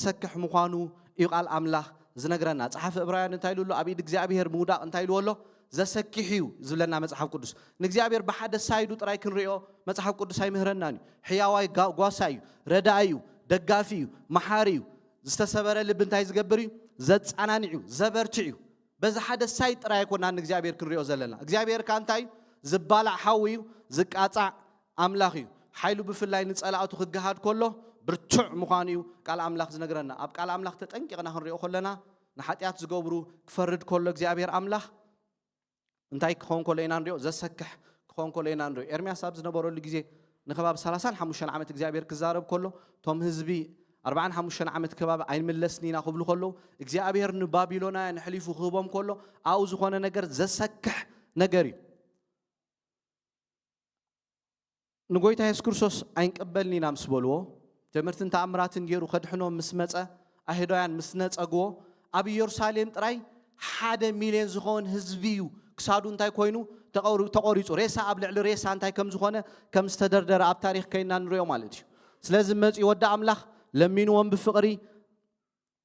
ዘሰክሕ ምዃኑ እዩ ቃል ኣምላኽ ዝነግረና። ጸሓፊ ዕብራውያን እንታይ ኢሉ ኣሎ? ኣብ ኢድ እግዚኣብሔር ምውዳቕ እንታይ ኢልዎ ኣሎ? ዘሰክሕ እዩ ዝብለና መጽሓፍ ቅዱስ። ንእግዚኣብሔር ብሓደ ሳይዱ ጥራይ ክንሪኦ መጽሓፍ ቅዱስ ኣይምህረናን እዩ። ሕያዋይ ጋ-፣ ጓሳ እዩ፣ ረዳኢ እዩ፣ ደጋፊ እዩ፣ መሓሪ እዩ። ዝተሰበረ ልቢ እንታይ ዝገብር እዩ? ዘጸናንዕ እዩ፣ ዘበርትዕ እዩ። በዚ ሓደ ሳይድ ጥራይ ኣይኮናን ንእግዚኣብሔር ክንሪኦ ዘለና። እግዚኣብሔር ከኣ እንታይ እዩ? ዝባላዕ ሓዊ እዩ፣ ዝቃጻዕ ኣምላኽ እዩ። ሓይሉ ብፍላይ ንጸላእቱ ክገሃድ ከሎ ብርቱዕ ምዃኑ እዩ ቃል ኣምላኽ ዝነግረና። ኣብ ቃል ኣምላኽ ተጠንቂቕና ክንሪኦ ከለና ንሓጢኣት ዝገብሩ ክፈርድ ከሎ እግዚኣብሔር ኣምላኽ እንታይ ክኸውን ከሎ ኢና ንሪኦ? ዘሰክሕ ክኸውን ከሎ ኢና ንሪኦ። ኤርምያስ ኣብ ዝነበረሉ ግዜ ንከባቢ ሰላሳን ሓሙሽተን ዓመት እግዚኣብሔር ክዛረብ ከሎ፣ እቶም ህዝቢ ኣርባዓን ሓሙሽተን ዓመት ከባቢ ኣይንምለስን ኢና ክብሉ ከለዉ፣ እግዚኣብሔር ንባቢሎናውያን ኣሕሊፉ ክህቦም ከሎ ኣብኡ ዝኾነ ነገር ዘሰክሕ ነገር እዩ። ንጎይታ የሱስ ክርስቶስ ኣይንቅበልን ኢና ምስ በልዎ፣ ትምህርትን ተኣምራትን ገይሩ ከድሕኖም ምስ መጸ፣ ኣይሁዳውያን ምስ ነጸግዎ፣ ኣብ ኢየሩሳሌም ጥራይ ሓደ ሚልዮን ዝኸውን ህዝቢ እዩ ክሳዱ እንታይ ኮይኑ ተቐሩ-፣ ተቖሪጹ፣ ሬሳ ኣብ ልዕሊ ሬሳ እንታይ ከም ዝኾነ ከም ዝተደርደረ ኣብ ታሪኽ ከይና ንሪኦ ማለት እዩ። ስለዚ መጺኡ ወዲ ኣምላኽ ለሚንዎም ብፍቕሪ፣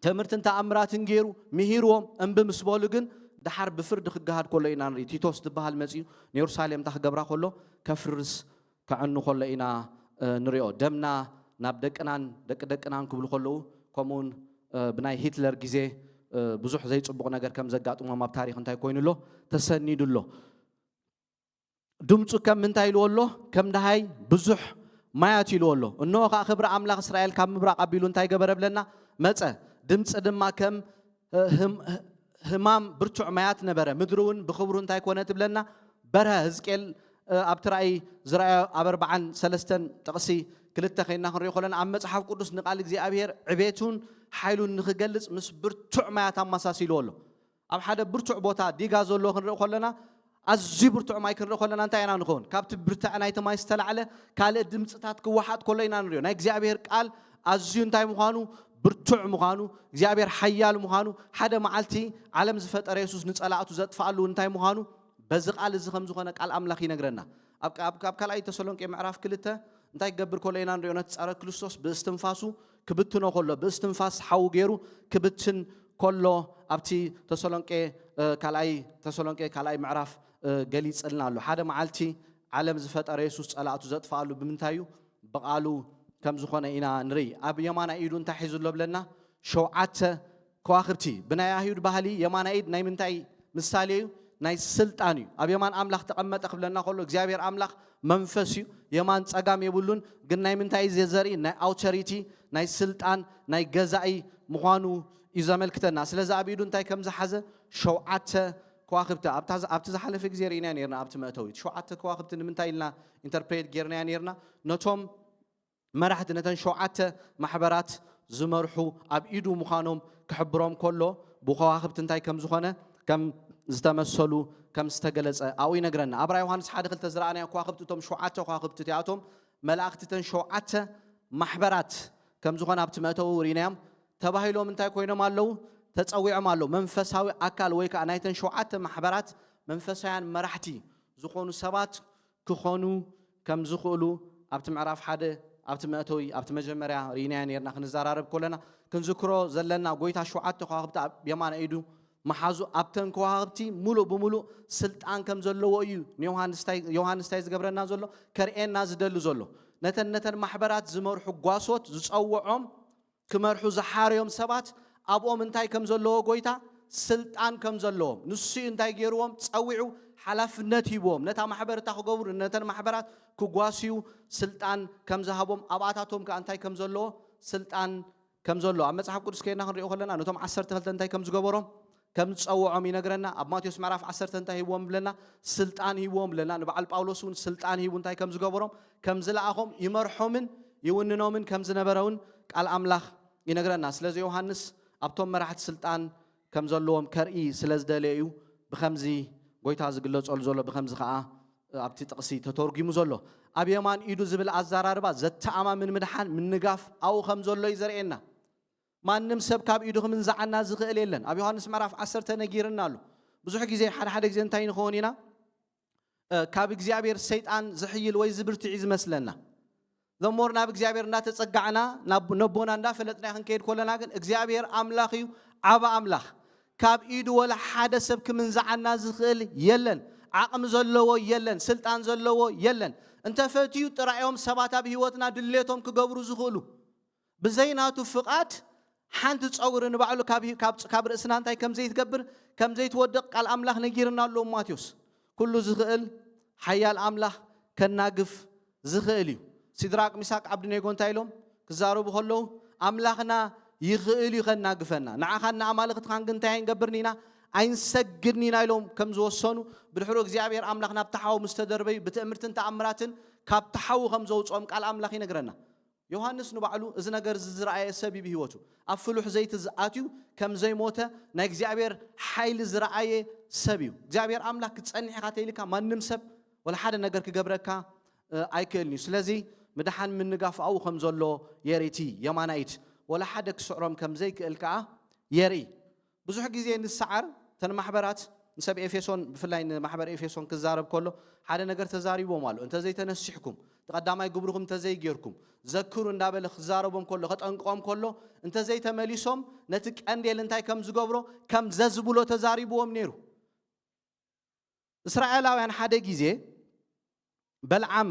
ትምህርትን ተኣምራትን ገይሩ ምሂርዎም እምቢ ምስ በሉ ግን ደሓር ብፍርዲ ክገሃድ ከሎ ኢና ንርኢ። ቲቶስ ዝበሃል መጺኡ ንየሩሳሌም እንታይ ክገብራ ከሎ? ከፍርስ ከዕኑ ከሎ ኢና፣ እ፣ ንሪኦ። ደምና ናብ ደቅናን ደቂ ደቅናን ክብሉ ከለዉ፣ ከምኡውን፣ እ፣ ብናይ ሂትለር ግዜ፣ እ፣ ብዙሕ ዘይጽቡቕ ነገር ከም ዘጋጥሞም ኣብ ታሪኽ እንታይ ኮይኑ ኣሎ? ተሰኒዱ ኣሎ። ድምፁ ከም ምንታይ ኢልዎ ኣሎ? ከም ደሃይ ብዙሕ ማያት ኢልዎ ኣሎ። እንሆ ኸዓ ክብሪ ኣምላኽ እስራኤል ካብ ምብራቕ ኣቢሉ እንታይ ገበረ ብለና? መጸ። ድምፂ ድማ ከም፣ እ፣ ህም-፣ ህማም ብርቱዕ ማያት ነበረ። ምድሪ እውን ብኽብሩ እንታይ ኮነ ትብለና? በርሀ። ህዝቅኤል፣ እ፣ ኣብቲ ራእይ ዝረኣዮ ኣብ ኣርባዓን ሰለስተን ጥቕሲ ክልተ ኸይና ክንሪኦ ከለና ኣብ መጽሓፍ ቅዱስ ንቃል እግዚኣብሔር ዕቤቱን ሓይሉን ንኽገልጽ ምስ ብርቱዕ ማያት ኣመሳሲልዎ ኣሎ። ኣብ ሓደ ብርቱዕ ቦታ ዲጋ ዘሎ ክንርኢ ከለና፣ ኣዝዩ ብርቱዕ ማይ ክንርኢ ከለና እንታይ ኢና ንኸውን? ካብቲ ብርትዐ ናይቲ ማይ ዝተላዕለ ካልእ ድምፅታት ክወሓጥ ከሎ ኢና ንሪኦ። ናይ እግዚኣብሔር ቃል ኣዝዩ እንታይ ምዃኑ? ብርቱዕ ምዃኑ፣ እግዚኣብሔር ሓያል ምዃኑ፣ ሓደ መዓልቲ ዓለም ዝፈጠረ የሱስ ንጸላእቱ ዘጥፍኣሉ እንታይ ምዃኑ በዚ ቃል እዚ ከም ዝኾነ ቃል ኣምላኽ ይነግረና። ኣብ፣ ኣብ፣ ኣብ ካልኣይ ተሰሎንቄ ምዕራፍ ክልተ እንታይ ክገብር ከሎ ኢና ንሪኦ? ነቲ ጸረ ክርስቶስ ብእስትንፋሱ ክብትኖ ከሎ፣ ብእስትንፋስ ሓዊ ገይሩ ክብትን ከሎ ኣብቲ ተሰሎንቄ፣ እ፣ ካልኣይ ተሰሎንቄ ካልኣይ ምዕራፍ፣ እ፣ ገሊጽልና ኣሎ። ሓደ መዓልቲ ዓለም ዝፈጠረ የሱስ ጸላእቱ ዘጥፍኣሉ ብምንታይ እዩ? ብቓሉ ከም ዝኾነ ኢና ንርኢ። ኣብ የማናይ ኢዱ እንታይ ሒዙ ኣሎ ብለና? ሸውዓተ ከዋኽብቲ። ብናይ ኣይሁድ ባህሊ የማናይ ኢድ ናይ ምንታይ ምሳሌ እዩ? ናይ ስልጣን እዩ። ኣብ የማን ኣምላኽ ተቐመጠ ክብለና ከሎ እግዚኣብሔር ኣምላኽ መንፈስ እዩ። የማን ጸጋም የብሉን። ግን ናይ ምንታይ እዩ ዘርኢ? ናይ ኣውቶሪቲ፣ ናይ ስልጣን፣ ናይ ገዛኢ ምዃኑ እዩ ዘመልክተና። ስለዚ ኣብ ኢዱ እንታይ ከም ዝሓዘ? ሸውዓተ ከዋኽብቲ። ኣብታ ዝ-፣ ኣብቲ ዝሓለፈ ግዜ ርኢና ነርና። ኣብቲ መእተዊት ሸውዓተ ከዋኽብቲ ንምንታይ ኢልና ኢንተርፕሬት ጌርናያ ነርና? ነቶም መራሕቲ፣ ነተን ሸውዓተ ማሕበራት ዝመርሑ ኣብ ኢዱ ምዃኖም ክሕብሮም ከሎ፣ ብከዋኽብቲ እንታይ ከም ዝኾነ፣ ከም ዝተመሰሉ፣ ከም ዝተገለጸ ኣብኡ ይነግረና። ኣብ ራእይ ዮሃንስ ሓደ ክልተ ዝረኣናዮ ከዋኽብቲ፣ እቶም ሸውዓተ ከዋኽብቲ እቲኣቶም መላእኽቲ እተን ሸውዓተ ማሕበራት ከም ዝኾነ ኣብቲ መእተዊ ርኢናዮም። ተባሂሎም እንታይ ኮይኖም ኣለዉ? ተጸዊዖም ኣለዉ። መንፈሳዊ ኣካል ወይ ከኣ ናይተን ሸውዓተ ማሕበራት መንፈሳውያን መራሕቲ ዝኾኑ ሰባት ክኾኑ ከም ዝኽእሉ ኣብቲ ምዕራፍ ሓደ፣ ኣብቲ መእተዊ፣ ኣብቲ መጀመርያ ርኢናዮ ነርና። ክንዘራረብ ከለና ክንዝክሮ ዘለና፣ ጎይታ ሸውዓተ ከዋኽብቲ ኣብ የማነ ኢዱ መሓዙ፣ ኣብተን ከዋኽብቲ ሙሉእ ብሙሉእ ስልጣን ከም ዘለዎ እዩ ንዮሃንስ ታይ-፣ ዮሃንስ ታይ ዝገብረና ዘሎ? ከርእየና ዝደሊ ዘሎ። ነተን፣ ነተን ማሕበራት ዝመርሑ ጓሶት ዝጸውዖም ክመርሑ ዝሓረዮም ሰባት ኣብኦም እንታይ ከም ዘለዎ፣ ጎይታ ስልጣን ከም ዘለዎም፣ ንሱ እዩ እንታይ ገይርዎም? ጸዊዑ ሓላፍነት ሂብዎም። ነታ ማሕበር እታ ክገብሩ፣ ነተን ማሕበራት ክጓስዩ ስልጣን ከም ዝሃቦም፣ ኣብኣታቶም ከኣ እንታይ ከም ዘለዎ? ስልጣን ከም ዘሎ። ኣብ መጽሓፍ ቅዱስ ከይድና ክንሪኦ ከለና፣ ነቶም ዓሰርተ ክልተ እንታይ ከም ዝገበሮም? ከም ዝጸውዖም ይነግረና። ኣብ ማቴዎስ ምዕራፍ ዓሰርተ እንታይ ሂብዎም ብለና? ስልጣን ሂብዎም ብለና። ንበዓል ጳውሎስ እውን ስልጣን ሂቡ እንታይ ከም ዝገበሮም? ከም ዝለኣኾም፣ ይመርሖምን ይውንኖምን ከም ዝነበረ እውን ቃል ኣምላኽ ይነግረና። ስለዚ ዮሃንስ ኣብቶም መራሕቲ ስልጣን ከም ዘለዎም ከርኢ ስለ ዝደለየ እዩ ብኸምዚ ጎይታ ዝግለጸሉ ዘሎ፣ ብኸምዚ ኸኣ ኣብቲ ጥቕሲ ተተርጒሙ ዘሎ። ኣብ የማን ኢዱ ዝብል ኣዘራርባ ዘተኣማምን ምድሓን፣ ምንጋፍ ኣብኡ ከም ዘሎ እዩ ዘርእየና። ማንም ሰብ ካብ ኢዱ ክምንዝዓና ዝኽእል የለን። ኣብ ዮሃንስ ምዕራፍ ዓሰርተ ነጊርና ኣሎ። ብዙሕ ግዜ፣ ሓደ ሓደ ግዜ እንታይ ንኸውን ኢና? እ፣ ካብ እግዚኣብሔር ሰይጣን ዝሕይል ወይ ዝብርትዕ እዩ ዝመስለና። ዘሞር ናብ እግዚኣብሔር እንዳተጸጋዕና ናብ ነቦና እንዳፈለጥና ክንከይድ ከለና ግን እግዚኣብሔር ኣምላኽ እዩ። ዓባ ኣምላኽ ካብ ኢዱ ወላ ሓደ ሰብ ክምንዝዓና ዝኽእል የለን። ዓቕሚ ዘለዎ የለን። ስልጣን ዘለዎ የለን። እንተፈትዩ ጥራዮም ሰባት ኣብ ህይወትና ድሌቶም ክገብሩ ዝኽእሉ ብዘይናቱ ፍቓድ ሓንቲ ጸጉሪ ንባዕሉ ካብ ሂ- ካብ ፅ- ካብ ርእስና እንታይ ከም ዘይትገብር ከም ዘይትወድቕ ቃል ኣምላኽ ነጊርና ኣሎ። ማቴዎስ ኩሉ ዝኽእል ሓያል ኣምላኽ ከናግፍ ዝኽእል እዩ። ሲድራቅ ሚሳቅ ኣብድኔጎ እንታይ ኢሎም ክዛረቡ ከለዉ ኣምላኽና ይኽእል እዩ ከናግፈና፣ ንዓኻን ንኣማልኽትኻን ግን እንታይ ኣይንገብርን ኢና ኣይንሰግድን ኢና ኢሎም ከም ዝወሰኑ ብድሕሩ እግዚኣብሔር ኣምላኽ ናብ ተሓው ምስ ተደርበዩ ብትእምርትን ተኣምራትን ካብ ተሓው ከም ዘውፅኦም ቃል ኣምላኽ ይነግረና። ዮሃንስ ንባዕሉ እዚ ነገር እዚ ዝረኣየ ሰብ እዩ ብህይወቱ ኣብ ፍሉሕ ዘይቲ ዝኣትዩ ከም ዘይሞተ ናይ እግዚኣብሔር ሓይሊ ዝረኣየ ሰብ እዩ። እግዚኣብሔር ኣምላኽ ክትጸንሕ ኢኻ ተይልካ ማንም ሰብ ወላ ሓደ ነገር ክገብረካ እ፣ ኣይክእልን እዩ። ስለዚ ምድሓን ምንጋፍ ኣብኡ ከም ዘሎ የርኢ። እቲ የማናይት ወላ ሓደ ክስዕሮም ከም ዘይክእል ከኣ የርኢ። ብዙሕ ግዜ ንሰዓር እተን ማሕበራት ንሰብ ኤፌሶን ብፍላይ ንማሕበር ኤፌሶን ክዛረብ ከሎ ሓደ ነገር ተዛሪቦም ኣሎ። እንተዘይተነሲሕኩም እቲ ቀዳማይ ግብርኹም እንተዘይጌርኩም ዘክሩ እንዳበለ ክዛረቦም ከሎ ከጠንቅቖም ከሎ እንተዘይተመሊሶም ነቲ ቀንዴል እንታይ ከም ዝገብሮ ከም ዘዝብሎ ተዛሪብዎም ነይሩ። እስራኤላውያን ሓደ ግዜ በልዓም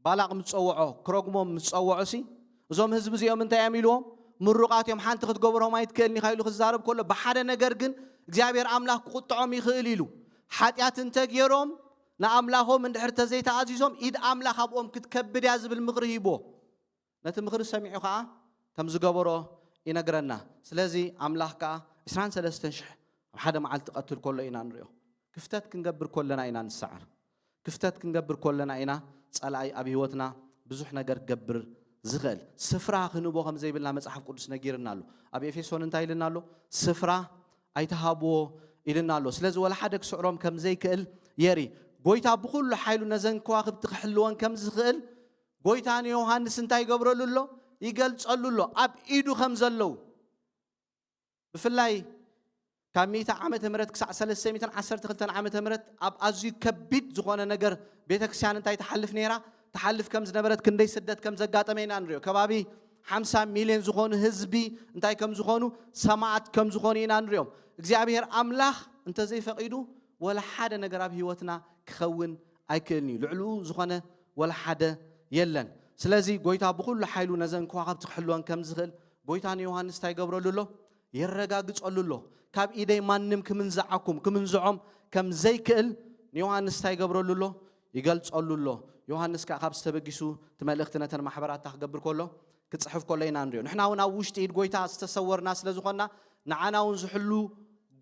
ባላቕ ምስ ጸውዖ ክረግሞም ምስ ጸውዖ ሲ እዞም ህዝቢ እዚኦም እንታይ እዮም ኢልዎም? ምሩቓት እዮም፣ ሓንቲ ክትገብሮም ኣይትክእልን ኢኻ ኢሉ ክዛረብ ከሎ ብሓደ ነገር ግን እግዚኣብሔር ኣምላኽ ክቁጥዖም ይኽእል ኢሉ። ሓጢኣት እንተገይሮም ንኣምላኾም እንድሕር ተዘይተኣዚዞም ኢድ ኣምላኽ ኣብኦም ክትከብድ እያ ዝብል ምኽሪ ሂቦ። ነቲ ምኽሪ ሰሚዑ ኸዓ ከም ዝገበሮ ይነግረና። ስለዚ ኣምላኽ ከኣ ዕስራን ሰለስተን ሽሕ ኣብ ሓደ መዓልቲ ቀትል ከሎ ኢና ንሪኦ። ክፍተት ክንገብር ከለና ኢና ንሰዓር። ክፍተት ክንገብር ከለና ኢና ጸላኢ ኣብ ህይወትና ብዙሕ ነገር ክገብር ዝኽእል። ስፍራ ክንቦ ከም ዘይብልና መጽሓፍ ቅዱስ ነጊርና ኣሎ። ኣብ ኤፌሶን እንታይ ኢልና ኣሎ? ስፍራ ኣይተሃብዎ ኢልና ኣሎ። ስለዚ ወላ ሓደ ክስዕሮም ከም ዘይክእል የርኢ። ጎይታ ብኹሉ ሓይሉ ነዘን ከዋኽብቲ ክሕልወን ከም ዝኽእል ጎይታ ንዮሃንስ እንታይ ይገብረሉ ኣሎ? ይገልጸሉ ኣሎ። ኣብ ኢዱ ከም ዘለዉ ብፍላይ ካብ ሚእቲ ዓመተ ምህረት ክሳዕ ሰለስተ ሚእትን ዓሰርተ ክልተን ዓመተ ምህረት ኣብ ኣዝዩ ከቢድ ዝኾነ ነገር ቤተክርስትያን እንታይ ትሓልፍ ነይራ? ትሓልፍ ከም ዝነበረት ክንደይ ስደት ከም ዘጋጠመ ኢና ንሪኦ። ከባቢ ሓምሳ ሚልዮን ዝኾኑ ህዝቢ እንታይ ከም ዝኾኑ ሰማዕት ከም ዝኾኑ ኢና ንሪኦም። እግዚኣብሔር ኣምላኽ እንተዘይፈቒዱ ወላ ሓደ ነገር ኣብ ህይወትና ክኸውን ኣይክእልን እዩ። ልዕልኡ ዝኾነ ወላ ሓደ የለን። ስለዚ ጎይታ ብኹሉ ሓይሉ ነዘን ከዋኽብቲ ክሕልወን ከም ዝኽእል ጎይታ ንዮሃንስ እንታይ ይገብረሉ ኣሎ? የረጋግጸሉ ኣሎ። ካብ ኢደይ ማንም ክምንዝዓኩም ክምንዝዖም ከም ዘይክእል ንዮሃንስ እንታይ ይገብረሉ ኣሎ? ይገልጸሉ ኣሎ። ዮሃንስ ከኣ ካብ ዝተበጊሱ እቲ መልእኽቲ ነተን ማሕበራት ክገብር ከሎ ክጽሕፍ ከሎ ኢና ንሪኦ። ንሕና እውን ኣብ ውሽጢ ኢድ ጎይታ ዝተሰወርና ስለ ዝኾንና ንዓና እውን ዝሕሉ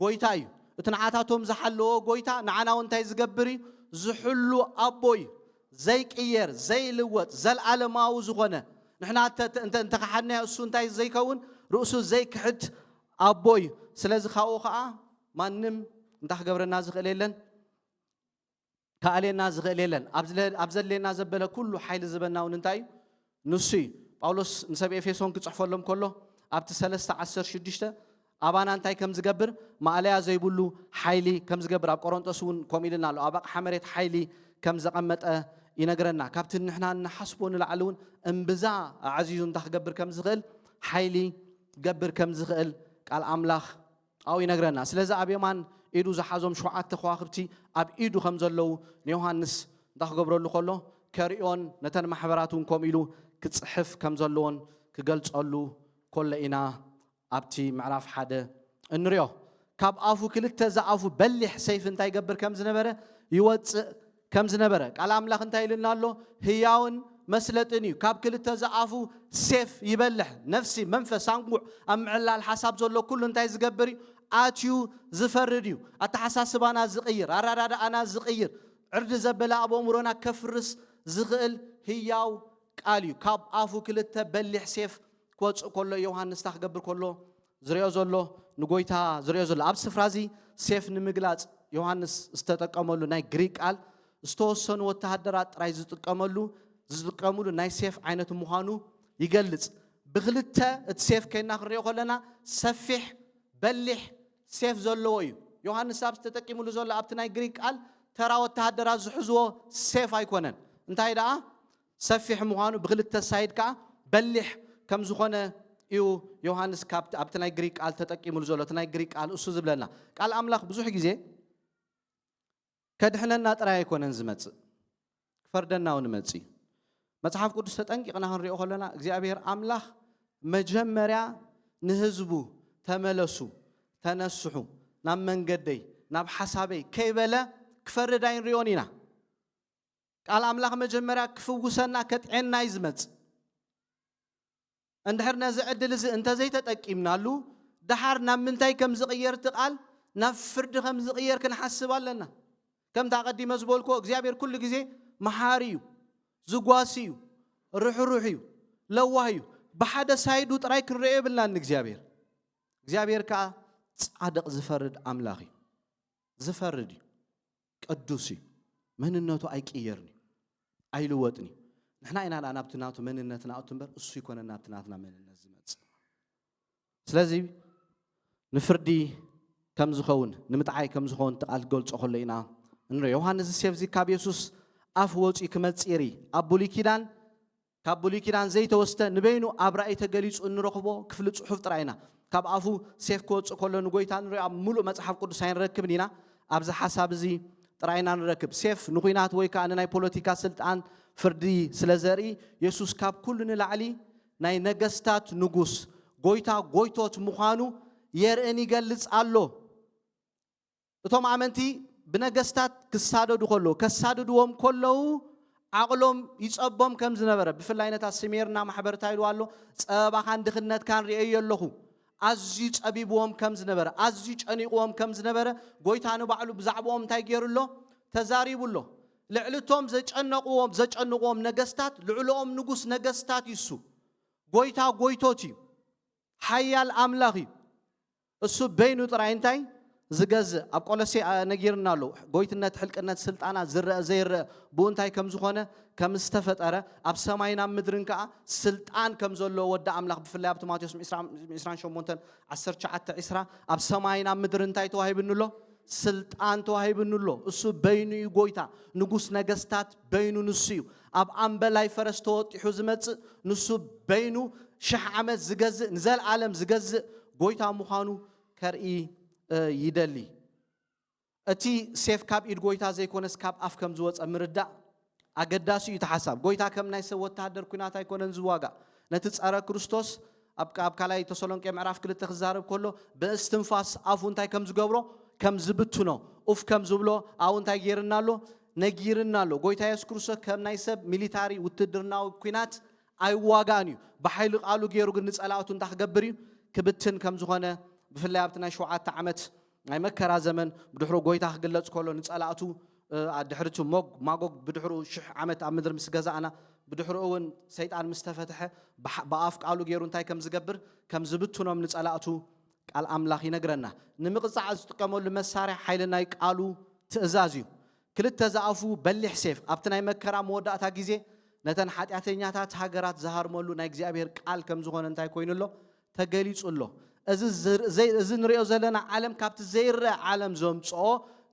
ጎይታ እዩ። እቲ ንዓታቶም ዝሓለዎ ጎይታ ንዓና እውን እንታይ ዝገብር እዩ? ዝሕሉ ኣቦ እዩ። ዘይቅየር ዘይልወጥ ዘለኣለማዊ ዝኾነ ንሕና እንተ- እንተ- እንተኸሓድናዮ እሱ እንታይ ዘይከውን ርእሱ ዘይክሕድ ኣቦ እዩ። ስለዚ ካብኡ ከዓ ማንም እንታይ ክገብረና ዝኽእል የለን፣ ክኣልየና ዝኽእል የለን። ኣብ ዝለ- ኣብ ዘድልየና ዘበለ ኩሉ ሓይሊ ዝበና እውን እንታይ እዩ? ንሱ እዩ። ጳውሎስ ንሰብ ኤፌሶን ክጽሕፈሎም ከሎ ኣብቲ ሰለስተ ዓሰርተ ሽዱሽተ ኣባና እንታይ ከም ዝገብር ማእለያ ዘይብሉ ሓይሊ ከም ዝገብር ኣብ ቆሮንጦስ እውን ከምኡ ኢልና ኣሎ። ኣብ ኣቕሓ መሬት ሓይሊ ከም ዘቐመጠ ይነግረና። ካብቲ ንሕና እንሓስቦ ንላዕሊ እውን እምብዛ ኣዕዚዙ እንታይ ክገብር ከም ዝኽእል ሓይሊ ክገብር ከም ዝኽእል ቃል ኣምላኽ ኣብኡ ይነግረና። ስለዚ ኣብ የማን ኢዱ ዝሓዞም ሸውዓተ ከዋኽብቲ ኣብ ኢዱ ከም ዘለዉ ንዮሃንስ እንታይ ክገብረሉ ከሎ ከርእዮን ነተን ማሕበራት እውን ከምኡ ኢሉ ክጽሕፍ ከም ዘለዎን ክገልጸሉ ከሎ ኢና ኣብቲ ምዕራፍ ሓደ እንሪኦ። ካብ ኣፉ ክልተ ዝኣፉ በሊሕ ሰይፊ እንታይ ይገብር ከም ዝነበረ ይወፅእ ከም ዝነበረ ቃል ኣምላኽ እንታይ ኢልና ኣሎ? ህያውን መስለጥን እዩ። ካብ ክልተ ዝኣፉ ሴፍ ይበልሕ። ነፍሲ፣ መንፈስ፣ ኣንጉዕ፣ ኣብ ምዕላል ሓሳብ ዘሎ ኩሉ እንታይ ዝገብር እዩ? ኣትዩ ዝፈርድ እዩ። ኣተሓሳስባና ዝቕይር፣ ኣረዳድኣና ዝቕይር፣ ዕርዲ ዘበለ ኣብ ኣእምሮና ከፍርስ ዝኽእል ህያው ቃል እዩ። ካብ ኣፉ ክልተ በሊሕ ሴፍ ክወፅእ ከሎ ዮሃንስ እንታይ ክገብር ከሎ ዝሪኦ ዘሎ ንጎይታ ዝሪኦ ዘሎ ኣብ ስፍራ እዚ ሴፍ ንምግላፅ ዮሃንስ ዝተጠቀመሉ ናይ ግሪክ ቃል ዝተወሰኑ ወተሃደራት ጥራይ ዝጥቀመሉ ዝጥቀምሉ ናይ ሴፍ ዓይነት ምዃኑ ይገልፅ። ብክልተ እቲ ሴፍ ከይና ክንሪኦ ከለና ሰፊሕ በሊሕ ሴፍ ዘለዎ እዩ። ዮሃንስ ኣብ ዝተጠቂምሉ ዘሎ ኣብቲ ናይ ግሪክ ቃል ተራ ወተሃደራት ዝሕዝዎ ሴፍ ኣይኮነን። እንታይ ደኣ ሰፊሕ ምዃኑ፣ ብክልተ ሳይድ ከዓ በሊሕ ከም ዝኾነ እዩ ዮሃንስ ካብቲ፣ ኣብቲ ናይ ግሪክ ቃል ተጠቂሙሉ ዘሎ። እቲ ናይ ግሪክ ቃል እሱ ዝብለና፣ ቃል ኣምላኽ ብዙሕ ግዜ ከድሕነና ጥራይ ኣይኮነን ዝመጽእ፣ ክፈርደና እውን ይመጽእ እዩ። መጽሓፍ ቅዱስ ተጠንቂቕና ክንሪኦ ከለና፣ እግዚኣብሔር ኣምላኽ መጀመርያ ንህዝቡ "ተመለሱ፣ ተነስሑ፣ ናብ መንገደይ፣ ናብ ሓሳበይ" ከይበለ ክፈርድ ኣይንሪኦን ኢና። ቃል ኣምላኽ መጀመርያ ክፍውሰና፣ ከጥዕና እዩ ዝመጽእ። እንድሕር ነዚ ዕድል እዚ እንተዘይተጠቂምናሉ፣ ደሓር ናብ ምንታይ ከም ዝቕየር እቲ ቃል፣ ናብ ፍርዲ ከም ዝቕየር ክንሓስብ ኣለና። ከምቲ ኣቐዲመ ዝበልክዎ፣ እግዚኣብሔር ኩሉ ግዜ መሓሪ እዩ፣ ዝጓሲ እዩ፣ ርሕሩሕ እዩ፣ ለዋህ እዩ። ብሓደ ሳይዱ ጥራይ ክንሪኦ የብልናን ንእግዚኣብሔር። እግዚኣብሔር ከኣ ጻድቕ ዝፈርድ ኣምላኽ እዩ። ዝፈርድ እዩ። ቅዱስ እዩ። መንነቱ ኣይቅየርን እዩ። ኣይልወጥን እዩ። ንሕና ኢና ደኣ ናብቲ ናቱ መንነት ንኣቱ እምበር፣ እሱ ኣይኮነን ናብቲ ናትና መንነት ዝመጽእ። ስለዚ ንፍርዲ ከም ዝኸውን፣ ንምጥዓይ ከም ዝኸውን እቲ ቃል ክገልጾ ከሎ ኢና እንሪኦ። ዮሃንስ እዚ ሴፍ እዚ ካብ የሱስ ኣፍ ወጺኡ ክመጽእ ይርኢ። ኣብ ብሉይ ኪዳን፣ ካብ ብሉይ ኪዳን ዘይተወስደ፣ ንበይኑ ኣብ ራእይ ተገሊጹ እንረኽቦ ክፍሊ ጽሑፍ ጥራይ ኢና። ካብ ኣፉ ሴፍ ክወጽእ ከሎ ንጎይታ ንሪኦ ኣብ ምሉእ መጽሓፍ ቅዱስ ኣይንረክብን ኢና። ኣብዚ ሓሳብ እዚ ጥራይ ኢና ንረክብ። ሴፍ ንኹናት ወይ ከኣ ንናይ ፖለቲካ ስልጣን ፍርዲ ስለ ዘርኢ፣ የሱስ ካብ ኩሉ ንላዕሊ ናይ ነገስታት ንጉስ፣ ጎይታ ጎይቶት ምዃኑ የርእን ይገልጽ ኣሎ። እቶም ኣመንቲ ብነገስታት ክሳደዱ ከለዉ፣ ከሳድድዎም ከለዉ ዓቕሎም ይጸቦም ከም ዝነበረ፣ ብፍላይ ነታ ስሜርና ማሕበር እንታይ ኢልዋ ኣሎ? "ጸበባኻን ድኽነትካን ርእየዮ ኣለኹ።" ኣዝዩ ጸቢብዎም ከም ዝነበረ፣ ኣዝዩ ጨኒቕዎም ከም ዝነበረ፣ ጎይታ ንባዕሉ ብዛዕባኦም እንታይ ገይሩ ኣሎ? ተዛሪቡ ኣሎ። ልዕሊ እቶም ዘጨነቕዎም፣ ዘጨንቕዎም ነገስታት፣ ልዕሊኦም ንጉስ ነገስታት እዩ እሱ። ጎይታ ጎይቶት እዩ። ሓያል ኣምላኽ እዩ። እሱ በይኑ ጥራይ እንታይ ዝገዝእ፣ ኣብ ቆሎሴ፣ ኣ፣ ነጊርና ኣሎ። ጎይትነት፣ ሕልቅነት፣ ስልጣና ዝረአ ዘይረአ ብኡ እንታይ ከም ዝኾነ፣ ከም ዝተፈጠረ፣ ኣብ ሰማይን ኣብ ምድርን ከኣ ስልጣን ከም ዘለዎ ወዲ ኣምላኽ፣ ብፍላይ ኣብቲ ማቴዎስ ዕስራን ሸሞንተን፣ ዓሰርተ ትሽዓተ፣ ዕስራ፣ ኣብ ሰማይን ኣብ ምድርን እንታይ ተዋሂብኒ ኣሎ? ስልጣን ተዋሂብኒ ኣሎ። እሱ በይኑ እዩ ጎይታ፣ ንጉስ ነገስታት በይኑ ንሱ እዩ። ኣብ ኣምበላይ ፈረስ ተወጢሑ ዝመጽእ፣ ንሱ በይኑ ሽሕ ዓመት ዝገዝእ፣ ንዘለኣለም ዝገዝእ ጎይታ ምዃኑ ከርኢ፣ እ፣ ይደሊ። እቲ ሴፍ ካብ ኢድ ጎይታ ዘይኮነስ ካብ ኣፍ ከም ዝወጸ ምርዳእ ኣገዳሲ እዩ። እቲ ሓሳብ ጎይታ ከም ናይ ሰብ ወተሃደር ኲናት ኣይኮነን ዝዋጋእ። ነቲ ጸረ ክርስቶስ ኣብ፣ ኣብ ካልኣይ ተሰሎንቄ ምዕራፍ ክልተ ክዛረብ ከሎ፣ ብእስትንፋስ ኣፉ እንታይ ከም ዝገብሮ፣ ከም ዝብትኖ፣ ኡፍ ከም ዝብሎ፣ ኣብኡ እንታይ ገይርና ኣሎ? ነጊርና ኣሎ። ጎይታ የሱስ ክርስቶስ ከም ናይ ሰብ ሚሊታሪ ውትድርናዊ ኲናት ኣይዋጋእን እዩ። ብሓይሊ ቃሉ ገይሩ ግን ንጸላእቱ እንታይ ክገብር እዩ? ክብትን ከም ዝኾነ፣ ብፍላይ ኣብቲ ናይ ሸውዓተ ዓመት ናይ መከራ ዘመን፣ ብድሕሩ ጎይታ ክግለጽ ከሎ ንጸላእቱ፣ እ፣ ድሕሪ እቲ ሞግ-፣ ማጎግ ብድሕሩ ሽሕ ዓመት ኣብ ምድሪ ምስ ገዛእና፣ ብድሕሩ እውን ሰይጣን ምስ ተፈትሐ፣ ብሓ-፣ ብኣፍ ቃሉ ገይሩ እንታይ ከም ዝገብር፣ ከም ዝብትኖም ንጸላእቱ ቃል ኣምላኽ ይነግረና። ንምቕጻዕ ዝጥቀመሉ መሳርያ ሓይሊ ናይ ቃሉ ትእዛዝ እዩ። ክልተ ዝኣፉ በሊሕ ሴፍ ኣብቲ ናይ መከራ መወዳእታ ግዜ ነተን ሓጢኣተኛታት ሃገራት ዝሃርመሉ ናይ እግዚኣብሔር ቃል ከም ዝኾነ እንታይ ኮይኑ ኣሎ? ተገሊጹ ኣሎ። እዚ ዝር-፣ ዘይ-፣ እዚ ንሪኦ ዘለና ዓለም ካብቲ ዘይረአ ዓለም ዘምጽኦ፣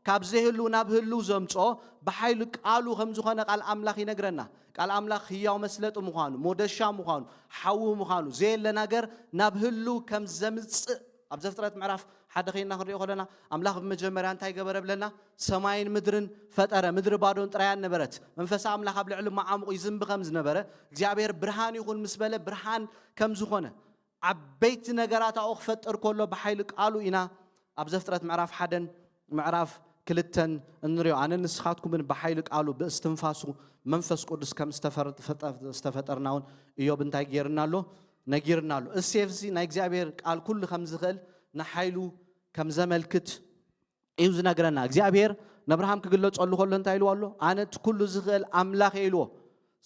ካብ ዘይህልው ናብ ህልው ዘምጽኦ ብሓይሊ ቃሉ ከም ዝኾነ ቃል ኣምላኽ ይነግረና። ቃል ኣምላኽ ህያው መስለጢ ምዃኑ፣ ሞደሻ ምዃኑ፣ ሓዊ ምዃኑ፣ ዘየለ ነገር ናብ ህልው ከም ዘምጽእ ኣብ ዘፍጥረት ምዕራፍ ሓደ ኸይና ክንሪኦ ከለና፣ ኣምላኽ ብመጀመርያ እንታይ ገበረ ብለና? ሰማይን ምድርን ፈጠረ። ምድሪ ባዶን ጥራያን ነበረት። መንፈስ ኣምላኽ ኣብ ልዕሊ መዓሙቕ ይዝንቢ ከም ዝነበረ፣ እግዚኣብሔር ብርሃን ይኹን ምስ በለ ብርሃን ከም ዝኾነ፣ ዓበይቲ ነገራት ኣብኡ ክፈጥር ከሎ ብሓይሊ ቃሉ ኢና ኣብ ዘፍጥረት ምዕራፍ ሓደን ምዕራፍ ክልተን እንሪኦ። ኣነ ንስኻትኩምን ብሓይሊ ቃሉ ብእስትንፋሱ መንፈስ ቅዱስ ከም ዝተፈር-፣ ዝተፈጠርና እውን እዮብ እንታይ ገይርና ኣሎ? ነጊርና ኣሎ። እዚ ሴፍ እዚ ናይ እግዚኣብሔር ቃል ኩሉ ከም ዝኽእል ንሓይሉ ከም ዘመልክት እዩ ዝነግረና። እግዚኣብሔር ንኣብርሃም ክግለጸሉ ከሎ እንታይ ኢልዎ ኣሎ? ኣነ እቲ ኩሉ ዝኽእል ኣምላኽ እየ ኢልዎ።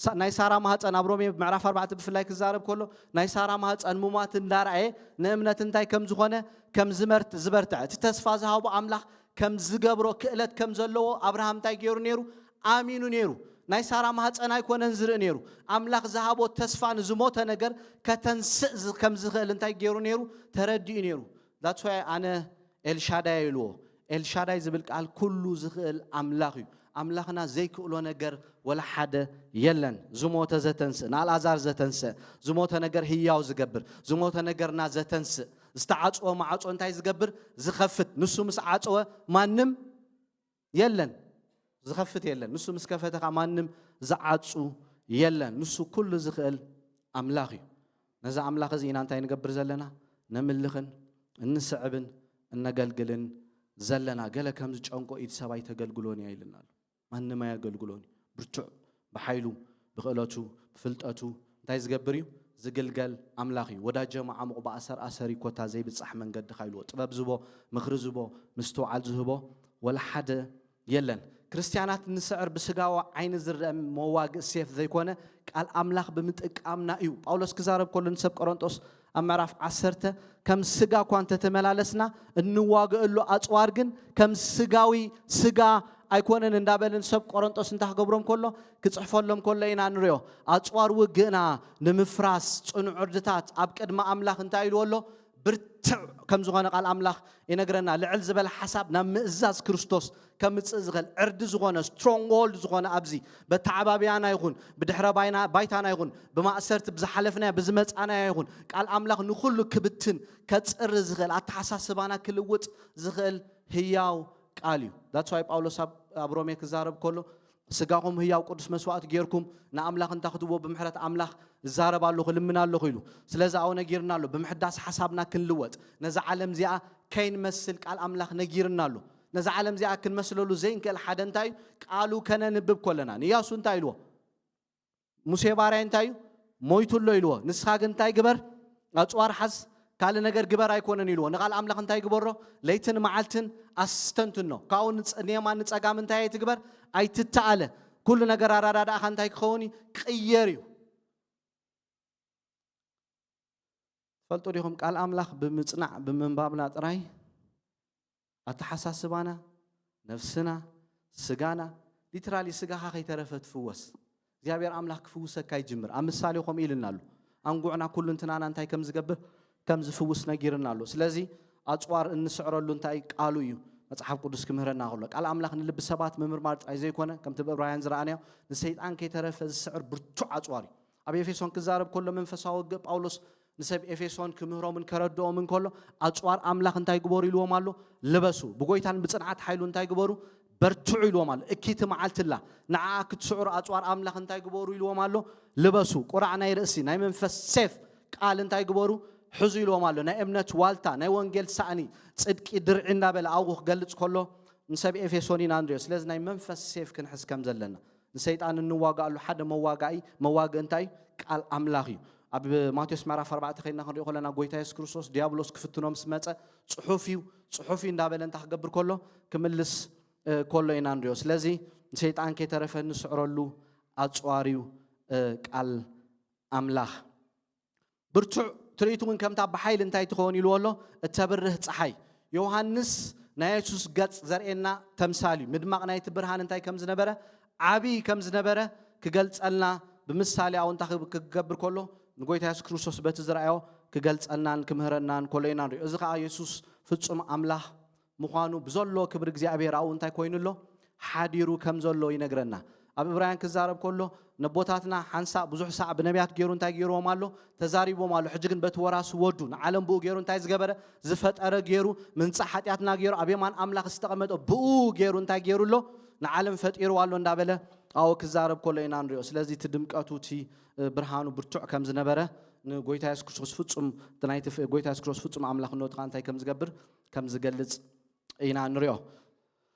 ሳ-፣ ናይ ሳራ ማህፀን ኣብ ሮሜ ምዕራፍ ኣርባዕተ ብፍላይ ክዛረብ ከሎ ናይ ሳራ ማህፀን ሙማት እንዳረኣየ ንእምነት እንታይ ከም ዝኾነ ከም ዝመርት-፣ ዝበርትዐ እቲ ተስፋ ዝሃቦ ኣምላኽ ከም ዝገብሮ ክእለት ከም ዘለዎ ኣብርሃም እንታይ ገይሩ ነይሩ? ኣሚኑ ነይሩ። ናይ ሳራ ማህፀን ኣይኮነን ዝርኢ ነይሩ። ኣምላኽ ዝሃቦ ተስፋ ንዝሞተ ነገር ከተንስእ ዝ-፣ ከም ዝኽእል እንታይ ገይሩ ነይሩ? ተረዲኡ ነይሩ። That's why ኣነ ኤልሻዳይ ኢልዎ። ኤልሻዳይ ዝብል ቃል ኩሉ ዝኽእል ኣምላኽ እዩ። ኣምላኽና ዘይክእሎ ነገር ወላ ሓደ የለን። ዝሞተ ዘተንስእ፣ ንኣልኣዛር ዘተንስእ፣ ዝሞተ ነገር ህያው ዝገብር፣ ዝሞተ ነገርና ዘተንስእ፣ ዝተዓጽወ ማዕጾ እንታይ ዝገብር? ዝኸፍት። ንሱ ምስ ዓጸወ ማንም የለን፣ ዝኸፍት የለን። ንሱ ምስ ከፈተ ኸዓ ማንም ዝዓጹ የለን። ንሱ ኩሉ ዝኽእል ኣምላኽ እዩ። ነዚ ኣምላኽ እዚ ኢና እንታይ ንገብር ዘለና? ነምልኽን እንስዕብን እነገልግልን ዘለና። ገለ ከም ዝጨንቆ ኢድ ሰብ ኣይተገልግሎን እያ ኢልና ኣሎ። ማንም ኣየገልግሎን እዩ። ብርቱዕ ብሓይሉ፣ ብኽእለቱ፣ ብፍልጠቱ እንታይ ዝገብር እዩ? ዝግልገል ኣምላኽ እዩ። ወዳጀ መዓሙቕ ብኣሰር ኣሰር እዩ፣ ኮታ ዘይብጻሕ መንገድኻ ኢልዎ። ጥበብ ዝቦ፣ ምኽሪ ዝቦ፣ ምስትውዓል ዝህቦ ወላ ሓደ የለን። ክርስትያናት እንስዕር ብስጋዊ ዓይኒ ዝረአ መዋግእ ሴፍ ዘይኮነ ቃል ኣምላኽ ብምጥቃምና እዩ። ጳውሎስ ክዛረብ ከሎ ንሰብ ቆሮንጦስ ኣብ ምዕራፍ ዓሰርተ ከም ስጋ እኳ እንተተመላለስና እንዋገእሉ ኣጽዋር ግን ከም ስጋዊ ስጋ ኣይኮነን እንዳበለ ንሰብ ቆሮንጦስ እንታይ ክገብሮም ከሎ ክጽሕፈሎም ከሎ ኢና ንሪኦ። ኣጽዋር ውግእና ንምፍራስ ጽኑዕ ዕርድታት ኣብ ቅድሚ ኣምላኽ እንታይ ኢልዎ ኣሎ? ብርትዕ ከም ዝኾነ ቃል ኣምላኽ ይነግረና። ልዕል ዝበለ ሓሳብ ናብ ምእዛዝ ክርስቶስ ከምጽእ ዝኽእል ዕርዲ ዝኾነ፣ ስትሮንግሆልድ ዝኾነ፣ ኣብዚ በተዓባብያና ይኹን ብድሕረ ባይና-፣ ባይታና ይኹን ብማእሰርቲ ብዝሓለፍናዮ ብዝመጻናዮ ይኹን ቃል ኣምላኽ ንኹሉ ክብትን ከጽሪ ዝኽእል ኣተሓሳስባና ክልውጥ ዝኽእል ህያው ቃል እዩ። That's why ጳውሎስ ኣብ፣ ኣብ ሮሜ ክዛረብ ከሎ ስጋኹም ህያው ቅዱስ መስዋእቲ ጌርኩም ንኣምላኽ እንታ ክትብዎ ብምሕረት ኣምላኽ እዛረብ ኣለኹ፣ እልምን ኣለኹ ኢሉ። ስለዚ ኣው ነጊርና ኣሎ፣ ብምሕዳስ ሓሳብና ክንልወጥ፣ ነዛ ዓለም እዚኣ ከይንመስል ቃል ኣምላኽ ነጊርና ኣሎ። ነዛ ዓለም እዚኣ ክንመስለሉ ዘይንክእል ሓደ እንታይ እዩ? ቃሉ ከነንብብ ከለና። ንኢያሱ እንታይ ኢልዎ? ሙሴ ባርያይ እንታይ እዩ? ሞይቱ ኣሎ ኢልዎ። ንስኻ ግን እንታይ ግበር? ኣጽዋር ሓዝ፣ ካልእ ነገር ግበር ኣይኮነን ኢልዎ። ንቓል ኣምላኽ እንታይ ግበሮ? ለይትን መዓልትን ኣስተንትኖ። ካብኡ ንጸ-፣ ንየማን ንጸጋም እንታይ ኣይትግበር? ኣይትተኣለ። ኩሉ ነገር ኣረዳድኣኻ እንታይ ክኸውን እዩ? ቅየር እዩ። ትፈልጡ ዲኹም? ቃል ኣምላኽ ብምጽናዕ፣ ብምንባብና ጥራይ ኣተሓሳስባና፣ ነፍስና፣ ስጋና፣ ሊትራሊ ስጋኻ ከይተረፈ ትፍወስ። እግዚኣብሔር ኣምላኽ ክፍውሰካ ይጅምር። ኣብ ምሳሌ ከምኡ ኢልና ኣሎ። ኣንጉዕና ኩሉ እንትናና እንታይ ከም ዝገብር፣ ከም ዝፍውስ ነጊርና ኣሎ። ስለዚ ኣጽዋር እንስዕረሉ እንታይ ቃሉ እዩ። መጽሓፍ ቅዱስ ክምህረና ከሎ ቃል ኣምላኽ ንልቢ ሰባት ምምርማር ጥራይ ዘይኮነ፣ ከምቲ ብዕብራውያን ዝረኣናዮ ንሰይጣን ከይተረፈ ዝስዕር ብርቱዕ ኣጽዋር እዩ። ኣብ ኤፌሶን ክዛረብ ከሎ መንፈሳዊ ውግእ ጳውሎስ ንሰብ ኤፌሶን ክምህሮምን ከረድኦምን ከሎ ኣጽዋር ኣምላኽ እንታይ ግበሩ ኢልዎም ኣሎ? ልበሱ። ብጎይታን ብጽንዓት ሓይሉ እንታይ ግበሩ? በርትዑ ኢልዎም ኣሎ። እኪቲ መዓልቲ ኣላ፣ ንዓኣ ክትስዕሩ ኣጽዋር ኣምላኽ እንታይ ግበሩ ኢልዎም ኣሎ? ልበሱ። ቁራዕ ናይ ርእሲ፣ ናይ መንፈስ ሴፍ ቃል እንታይ ግበሩ? ሕዙ ኢልዎም ኣሎ። ናይ እምነት ዋልታ፣ ናይ ወንጌል ሳእኒ፣ ጽድቂ ድርዒ እንዳበለ ኣብኡ ክገልጽ ከሎ ንሰብ ኤፌሶን ኢና ንሪኦ። ስለዚ ናይ መንፈስ ሴፍ ክንሕዝ ከም ዘለና፣ ንሰይጣን እንዋጋኣሉ ሓደ መዋጋኢ፣ መዋግኢ እንታይ እዩ? ቃል ኣምላኽ እዩ። ኣብ ማቴዎስ ምዕራፍ ኣርባዕተ ከይድና ክንሪኦ ከለና ጎይታ የሱስ ክርስቶስ ዲያብሎስ ክፍትኖ ምስ መጸ ጽሑፍ እዩ፣ ጽሑፍ እዩ እንዳበለ እንታይ ክገብር ከሎ? ክምልስ፣ እ፣ ከሎ ኢና ንሪኦ። ስለዚ ንሰይጣን ከይተረፈ እንስዕረሉ ኣጽዋር እዩ፣ እ፣ ቃል ኣምላኽ። ብርቱዕ ትርኢቱ እውን ከምታ ብሓይሊ እንታይ ትኸውን ኢልዎ ኣሎ? እተብርህ ጸሓይ። ዮሃንስ ናይ የሱስ ገጽ ዘርእየና ተምሳል እዩ። ምድማቕ ናይቲ ብርሃን እንታይ ከም ዝነበረ፣ ዓብዪ ከም ዝነበረ ክገልጸልና ብምሳሌ ኣው እንታይ ክብ-፣ ክገብር ከሎ ንጎይታ የሱስ ክርስቶስ በቲ ዝረኣዮ ክገልጸልናን ክምህረናን ከሎ ኢና ንሪኦ። እዚ ኸዓ የሱስ ፍጹም ኣምላኽ ምዃኑ ብዘሎ ክብሪ እግዚኣብሔር ኣብኡ እንታይ ኮይኑ ኣሎ? ሓዲሩ ከም ዘሎ ይነግረና። ኣብ ዕብራውያን ክዛረብ ከሎ ነቦታትና ሓንሳእ ብዙሕ ሳዕ ብነቢያት ገይሩ እንታይ ገይርዎም ኣሎ? ተዛሪቦም ኣሎ። ሕጂ ግን በቲ ወራሲ ወዱ ንዓለም ብኡ ገይሩ እንታይ ዝገበረ? ዝፈጠረ ገይሩ፣ ምንጻሕ ሓጢኣትና ገይሩ፣ ኣብ የማን ኣምላኽ ዝተቐመጠ ብኡ ገይሩ እንታይ ገይሩ ኣሎ? ንዓለም ፈጢርዋ ኣሎ እንዳበለ ኣብኡ ክዛረብ ከሎ ኢና ንሪኦ። ስለዚ እቲ ድምቀቱ፣ እቲ፣ እ፣ ብርሃኑ ብርቱዕ ከም ዝነበረ ንጎይታ የሱስ ክርስቶስ ፍጹም፣ እቲ ናይቲ ፍ-፣ ጎይታ የሱስ ክርስቶስ ፍጹም ኣምላኽነቱ ኸዓ እንታይ ከም ዝገብር፣ ከም ዝገልጽ ኢና ንሪኦ።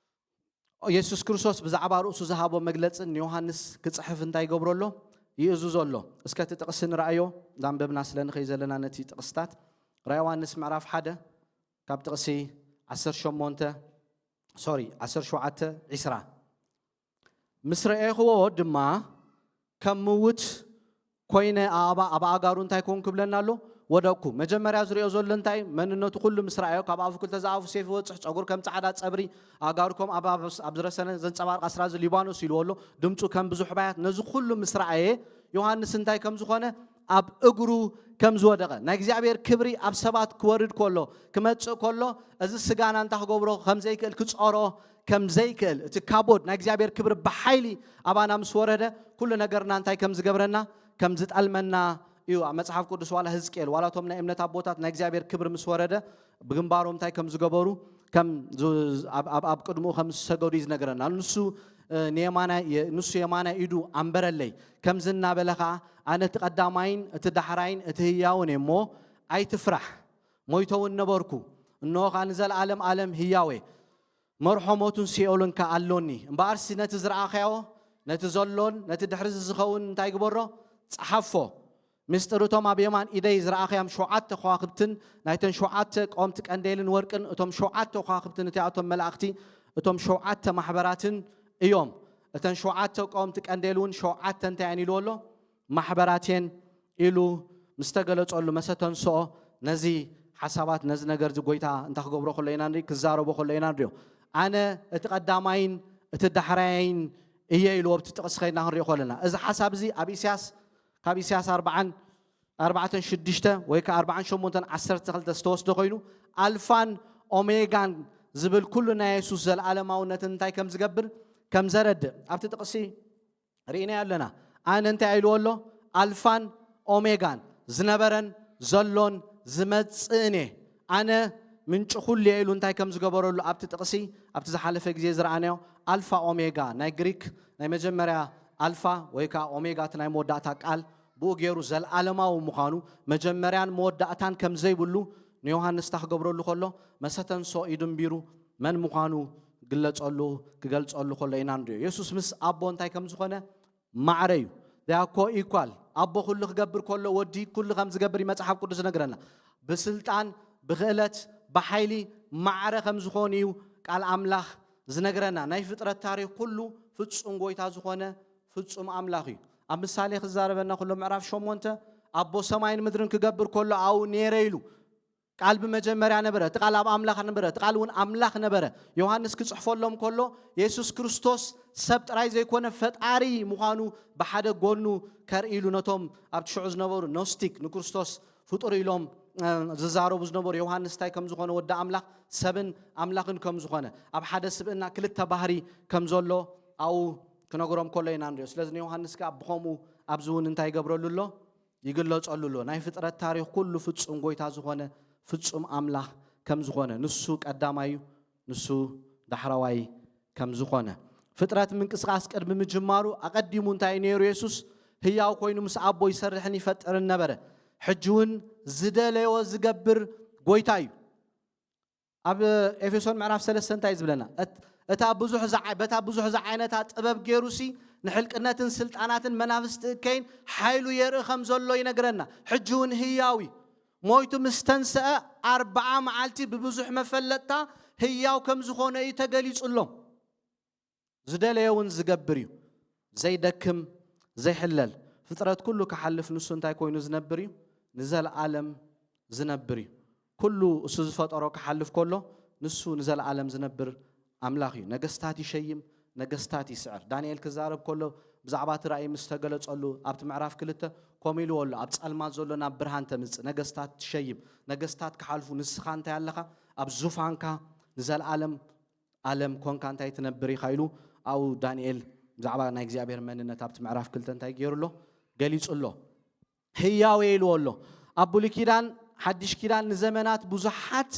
የሱስ ክርስቶስ ብዛዕባ ርእሱ ዝሃቦ መግለጺ ንዮሃንስ ክጽሕፍ እንታይ ይገብሮ ኣሎ? ይእዝዞ ኣሎ። እስከ እቲ ጥቕሲ ንርኣዮ፣ ዛንበብና ስለ ንኸይ ዘለና ነቲ ጥቕስታት። ራእይ ዮሃንስ ምዕራፍ ሓደ ካብ ጥቕሲ ዓሰርተ ሸሞንተ፣ ሶሪ፣ ዓሰርተ ሸውዓተ፣ ዕስራ። ምስ ረኤኽዎ ድማ ከም ምውት ኮይነ ኣባ-፣ ኣብ ኣእጋሩ እንታይ ኮንኩ ይብለና ኣሎ? ወደቅኩ። መጀመርያ ዝሪኦ ዘሎ እንታይ? መንነቱ ኩሉ ምስ ረኣዮ፣ ካብ ኣፉ ክልተ ዝኣፉ ሴፍ ይወጽሕ፣ ጸጉር ከም ጻዕዳ ጸብሪ፣ ኣእጋሩ ከም ኣብ፣ ኣብ፣ ኣብ ዝረሰነ ዘንጸባርቕ ኣስራዚ ሊባኖስ ኢልዎ ኣሎ። ድምጹ ከም ብዙሕ ባያት። ነዚ ኩሉ ምስ ረኣየ፣ ዮሃንስ እንታይ ከም ዝኾነ ኣብ እግሩ ከም ዝወደቐ፣ ናይ እግዚኣብሔር ክብሪ ኣብ ሰባት ክወርድ ከሎ፣ ክመጽእ ከሎ፣ እዚ ስጋና እንታይ ክገብሮ ከም ዘይክእል፣ ክጸሮ ከም ዘይክእል፣ እቲ ካቦድ ናይ እግዚኣብሔር ክብሪ ብሓይሊ ኣባና ምስ ወረደ፣ ኩሉ ነገርና እንታይ ከም ዝገብረና፣ ከም ዝጠልመና እዩ። ኣብ መጽሓፍ ቅዱስ ዋላ ህዝቅኤል፣ ዋላ እቶም ናይ እምነት ኣቦታት ናይ እግዚኣብሔር ክብሪ ምስ ወረደ፣ ብግንባሮም እንታይ ከም ዝገበሩ፣ ከም ዝ-፣ ኣብ፣ ኣብ፣ ኣብ ቅድምኡ ከም ዝሰገዱ እዩ ዝነግረና። ንሱ፣ እ፣ ንየማናይ፣ የ-፣ ንሱ የማናይ ኢዱ ኣንበረለይ፣ ከምዚ እናበለ ኸዓ፣ ኣነ እቲ ቀዳማይን እቲ ዳሕራይን እቲ ህያውን እየ እሞ፣ ኣይትፍራሕ፣ ሞይተ እውን ነበርኩ፣ እንሆ ኸዓ ንዘለኣለም ኣለም ህያው እየ፣ መርሖ ሞቱን ሲኦልን ከኣ ኣሎኒ። እምበኣርሲ ነቲ ዝረኣኻዮ፣ ነቲ ዘሎን ነቲ ድሕሪ እዚ ዝኸውን እንታይ ግበሮ? ጸሓፎ። ምስጢር እቶም ኣብ የማን ኢደይ ዝረኣኻዮም ሸውዓተ ከዋኽብትን ናይተን ሸውዓተ ቀወምቲ ቀንዴልን ወርቅን፣ እቶም ሸውዓተ ከዋኽብትን እቲኣቶም መላእኽቲ፣ እቶም ሸውዓተ ማሕበራትን እዮም። እተን ሸውዓተ ቀወምቲ ቀንዴል እውን ሸውዓተ እንታይ እየን ኢልዎ ኣሎ? ማሕበራት እየን ኢሉ ምስ ተገለጸሉ መሰተንስኦ፣ ነዚ ሓሳባት፣ ነዚ ነገር እዚ ጎይታ እንታይ ክገብሮ ከሎ ኢና ንርኢ፣ ክዛረቦ ከሎ ኢና ንሪኦ። ኣነ እቲ ቀዳማይን እቲ ዳሕራይን እየ ኢልዎ፣ ኣብቲ ጥቕሲ ከይድና ክንሪኦ ከለና። እዚ ሓሳብ እዚ ኣብ ኢሳያስ፣ ካብ ኢሳያስ ኣርብዓን ኣርባዕተን ሽዱሽተ ወይ ከኣ ኣርባዓን ሸሞንተን ዓሰርተ ክልተ ዝተወስደ ኮይኑ፣ ኣልፋን ኦሜጋን ዝብል ኩሉ ናይ የሱስ ዘለኣለማውነትን እንታይ ከም ዝገብር ከም ዘረድእ ኣብቲ ጥቕሲ ርኢናዮ ኣለና። ኣነ እንታይ ኢልዎ ኣሎ? ኣልፋን ኦሜጋን፣ ዝነበረን ዘሎን ዝመጽእን እየ። ኣነ ምንጪ ኩሉ እየ ኢሉ እንታይ ከም ዝገበረሉ ኣብቲ ጥቕሲ፣ ኣብቲ ዝሓለፈ ግዜ ዝረኣናዮ፣ ኣልፋ ኦሜጋ፣ ናይ ግሪክ ናይ መጀመርያ ኣልፋ ወይ ከኣ ኦሜጋ፣ እቲ ናይ መወዳእታ ቃል፣ ብኡ ገይሩ ዘለኣለማዊ ምዃኑ፣ መጀመርያን መወዳእታን ከም ዘይብሉ ንዮሃንስ እንታይ ክገብረሉ ከሎ፣ መሰተንስኦ ኢዱ ኣንቢሩ መን ምዃኑ ግለጸሉ፣ ክገልጸሉ ከሎ ኢና ንሪኦ። የሱስ ምስ ኣቦ እንታይ ከም ዝኾነ ማዕረ እዩ። They are co-equal። ኣቦ ኩሉ ክገብር ከሎ፣ ወዲ ኩሉ ከም ዝገብር እዩ መጽሓፍ ቅዱስ ዝነግረና። ብስልጣን፣ ብኽእለት፣ ብሓይሊ፣ ማዕረ ከም ዝኾኑ እዩ ቃል ኣምላኽ ዝነግረና። ናይ ፍጥረት ታሪኽ ኩሉ ፍጹም ጎይታ ዝኾነ ፍጹም ኣምላኽ እዩ። ኣብ ምሳሌ ክዛረበና ከሎ ምዕራፍ ሸሞንተ፣ ኣቦ ሰማይን ምድርን ክገብር ከሎ ኣብኡ ነይረ ኢሉ። ቃል ብመጀመርያ ነበረ፣ እቲ ቃል ኣብ ኣምላኽ ነበረ፣ እቲ ቃል እውን ኣምላኽ ነበረ። ዮሃንስ ክጽሕፈሎም ከሎ፣ የሱስ ክርስቶስ ሰብ ጥራይ ዘይኮነ ፈጣሪ ምዃኑ ብሓደ ጎኑ ከርኢ ኢሉ ነቶም ኣብቲ ሽዑ ዝነበሩ ኖስቲክ፣ ንክርስቶስ ፍጡር ኢሎም፣ እ፣ ዝዛረቡ ዝነበሩ፣ ዮሃንስ እንታይ ከም ዝኾነ፣ ወዲ ኣምላኽ ሰብን ኣምላኽን ከም ዝኾነ፣ ኣብ ሓደ ስብእና ክልተ ባህሪ ከም ዘሎ ኣብኡ ክነግሮም ከሎ ኢና ንሪኦ። ስለዚ ንዮሃንስ ከኣ ብኸምኡ ኣብዚ እውን እንታይ ይገብረሉ ኣሎ? ይግለጸሉ ኣሎ። ናይ ፍጥረት ታሪኽ ኩሉ ፍጹም ጎይታ ዝኾነ ፍጹም ኣምላኽ ከም ዝኾነ፣ ንሱ ቀዳማይ እዩ፣ ንሱ ዳሕረዋይ ከም ዝኾነ። ፍጥረት ምንቅስቓስ ቅድሚ ምጅማሩ ኣቐዲሙ እንታይ እዩ ነይሩ? የሱስ ህያው ኮይኑ ምስ ኣቦ ይሰርሕን ይፈጥርን ነበረ። ሕጂ እውን ዝደለዮ ዝገብር ጎይታ እዩ። ኣብ ኤፌሶን ምዕራፍ ሰለስተ እንታይ እዩ ዝብለና? እት-፣ እታ ብዙሕ ዝዓ-፣ በታ ብዙሕ ዝዓይነታ ጥበብ ገይሩሲ ንሕልቅነትን ስልጣናትን መናፍስቲ እከይን ሓይሉ የርኢ ከም ዘሎ ይነግረና። ሕጂ እውን ህያው እዩ። ሞይቱ ምስ ተንስአ ኣርብዓ መዓልቲ ብብዙሕ መፈለጥታ ህያው ከም ዝኾነ እዩ ተገሊጹሎም። ዝደለዮ እውን ዝገብር እዩ። ዘይደክም፣ ዘይሕለል። ፍጥረት ኩሉ ክሓልፍ ንሱ እንታይ ኮይኑ ዝነብር እዩ? ንዘለኣለም ዝነብር እዩ። ኩሉ እሱ ዝፈጠሮ ክሓልፍ ከሎ ንሱ ንዘለኣለም ዝነብር ኣምላኽ እዩ። ነገስታት ይሸይም፣ ነገስታት ይስዕር። ዳንኤል ክዛረብ ከሎ ብዛዕባ እቲ ራእይ ምስ ተገለጸሉ ኣብቲ ምዕራፍ ክልተ ከምኡ ኢልዎ ኣሎ፣ ኣብ ጸልማት ዘሎ ናብ ብርሃን ተምጽእ፣ ነገስታት ትሸይም፣ ነገስታት ክሓልፉ፣ ንስኻ እንታይ ኣለኻ? ኣብ ዙፋንካ ንዘለኣለም ኣለም ኮንካ እንታይ ትነብር ኢኻ ኢሉ ኣብኡ ዳንኤል ብዛዕባ ናይ እግዚኣብሔር መንነት ኣብቲ ምዕራፍ ክልተ እንታይ ገይሩ ኣሎ? ገሊጹ ኣሎ። ህያው እየ ኢልዎ ኣሎ። ኣብ ብሉይ ኪዳን፣ ሓድሽ ኪዳን ንዘመናት ብዙሓት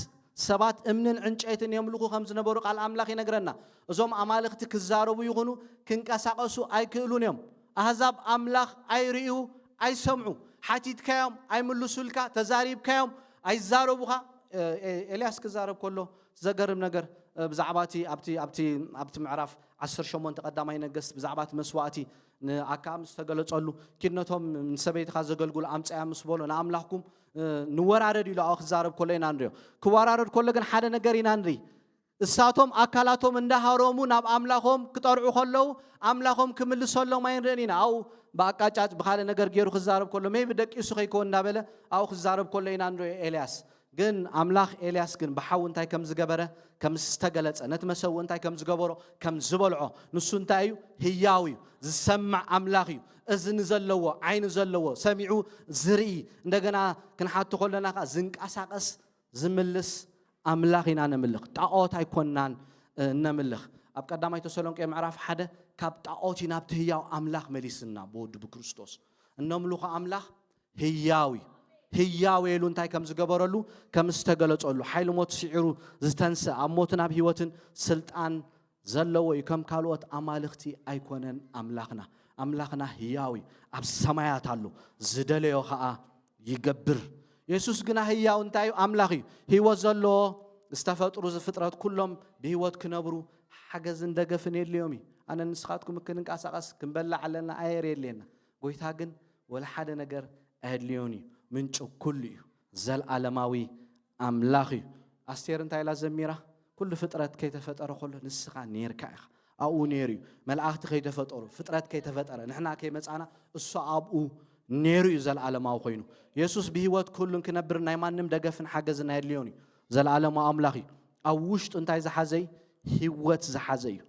ሰባት እምንን ዕንጨይትን የምልኹ ከም ዝነበሩ ቃል ኣምላኽ ይነግረና። እዞም ኣማልኽቲ ክዛረቡ ይኹኑ ክንቀሳቐሱ ኣይክእሉን እዮም። ኣህዛብ ኣምላኽ ኣይርእዩ፣ ኣይሰምዑ። ሓቲትካዮም ኣይምልሱልካ፣ ተዛሪብካዮም ኣይዛረቡኻ። ኤ-፣ ኤ-፣ ኤልያስ ክዛረብ ከሎ ዘገርም ነገር፣ እ፣ ብዛዕባ እቲ ኣብቲ፣ ኣብቲ፣ ኣብቲ ምዕራፍ ዓሰርተ ሸሞንተ ቀዳማይ ነገስት ብዛዕባ እቲ መስዋእቲ ንኣክኣብ ዝተገለጸሉ፣ ኪድ ነቶም ንሰበይትኻ ዘገልግሉ ኣምጽኣያ ምስ በሎ ንኣምላኽኩም፣ እ፣ ንወራረድ ኢሉ ኣብኡ ክዛረብ ከሎ ኢና ንሪኦ። ክወራረድ ከሎ ግን ሓደ ነገር ኢና ንርኢ። እሳቶም ኣካላቶም እንዳሃረሙ ናብ ኣምላኾም ክጠርዑ ከለዉ ኣምላኾም ክምልሰሎም ኣይንርእን ኢና። ኣብኡ ብኣቃጫጭ ብኻልእ ነገር ገይሩ ክዛረብ ከሎ፣ ሜቢ ደቂሱ ከይከውን እንዳበለ ኣብኡ ክዛረብ ከሎ ኢና ንሪኦ ኤልያስ። ግን ኣምላኽ ኤልያስ ግን ብሓዊ እንታይ ከም ዝገበረ፣ ከም ዝተገለጸ፣ ነቲ መሰውኢ እንታይ ከም ዝገበሮ፣ ከም ዝበልዖ፣ ንሱ እንታይ እዩ? ህያው እዩ። ዝሰምዕ ኣምላኽ እዩ። እዝኒ ዘለዎ፣ ዓይኒ ዘለዎ፣ ሰሚዑ ዝርኢ፣ እንደገና ክንሓቶ ከለና ከኣ ዝንቀሳቐስ፣ ዝምልስ ኣምላኽ ኢና ነምልኽ። ጣዖት ኣይኮንናን፣ እ፣ እነምልኽ። ኣብ ቀዳማይ ተሰሎንቄ ምዕራፍ ሓደ ካብ ጣዖት እዩ ናብቲ ህያው ኣምላኽ መሊስና ብወዱ ብክርስቶስ። እነምልኾ ኣምላኽ ህያው እዩ። ህያው ኢሉ እንታይ ከም ዝገበረሉ፣ ከም ዝተገለጸሉ፣ ሓይሊ ሞት ስዒሩ ዝተንስእ፣ ኣብ ሞትን ኣብ ህይወትን ስልጣን ዘለዎ እዩ። ከም ካልኦት ኣማልኽቲ ኣይኮነን ኣምላኽና። ኣምላኽና ህያው እዩ። ኣብ ሰማያት ኣሎ። ዝደለዮ ኸኣ ይገብር። የሱስ ግና ህያው እንታይ እዩ? ኣምላኽ እዩ። ህይወት ዘለዎ ዝተፈጥሩ ፍጥረት ኩሎም ብህይወት ክነብሩ ሓገዝን ደገፍን የድልዮም እዩ። ኣነ ንስኻትኩም ክንንቀሳቐስ ክንበልዕ ኣለና፣ ኣየር የድልየና። ጎይታ ግን ወላ ሓደ ነገር ኣየድልዮን እዩ። ምንጪ ኩሉ እዩ። ዘልኣለማዊ ኣምላኽ እዩ። ኣስቴር እንታይ ኢላ ዘሚራ? ኩሉ ፍጥረት ከይተፈጠረ ከሎ ንስኻ ኔርካ ኢኻ። ኣብኡ ኔሩ እዩ። መላእኽቲ ከይተፈጠሩ፣ ፍጥረት ከይተፈጠረ፣ ንሕና ከይመጻና እሱ ኣብኡ ኔሩ እዩ ዘልኣለማዊ ኮይኑ። የሱስ ብህይወት ኩሉን ክነብር ናይ ማንም ደገፍን ሓገዝን ኣየድልዮን እዩ። ዘልኣለማዊ ኣምላኽ እዩ። ኣብ ውሽጡ እንታይ ዝሓዘ እዩ? ህይወት ዝሓዘ እዩ።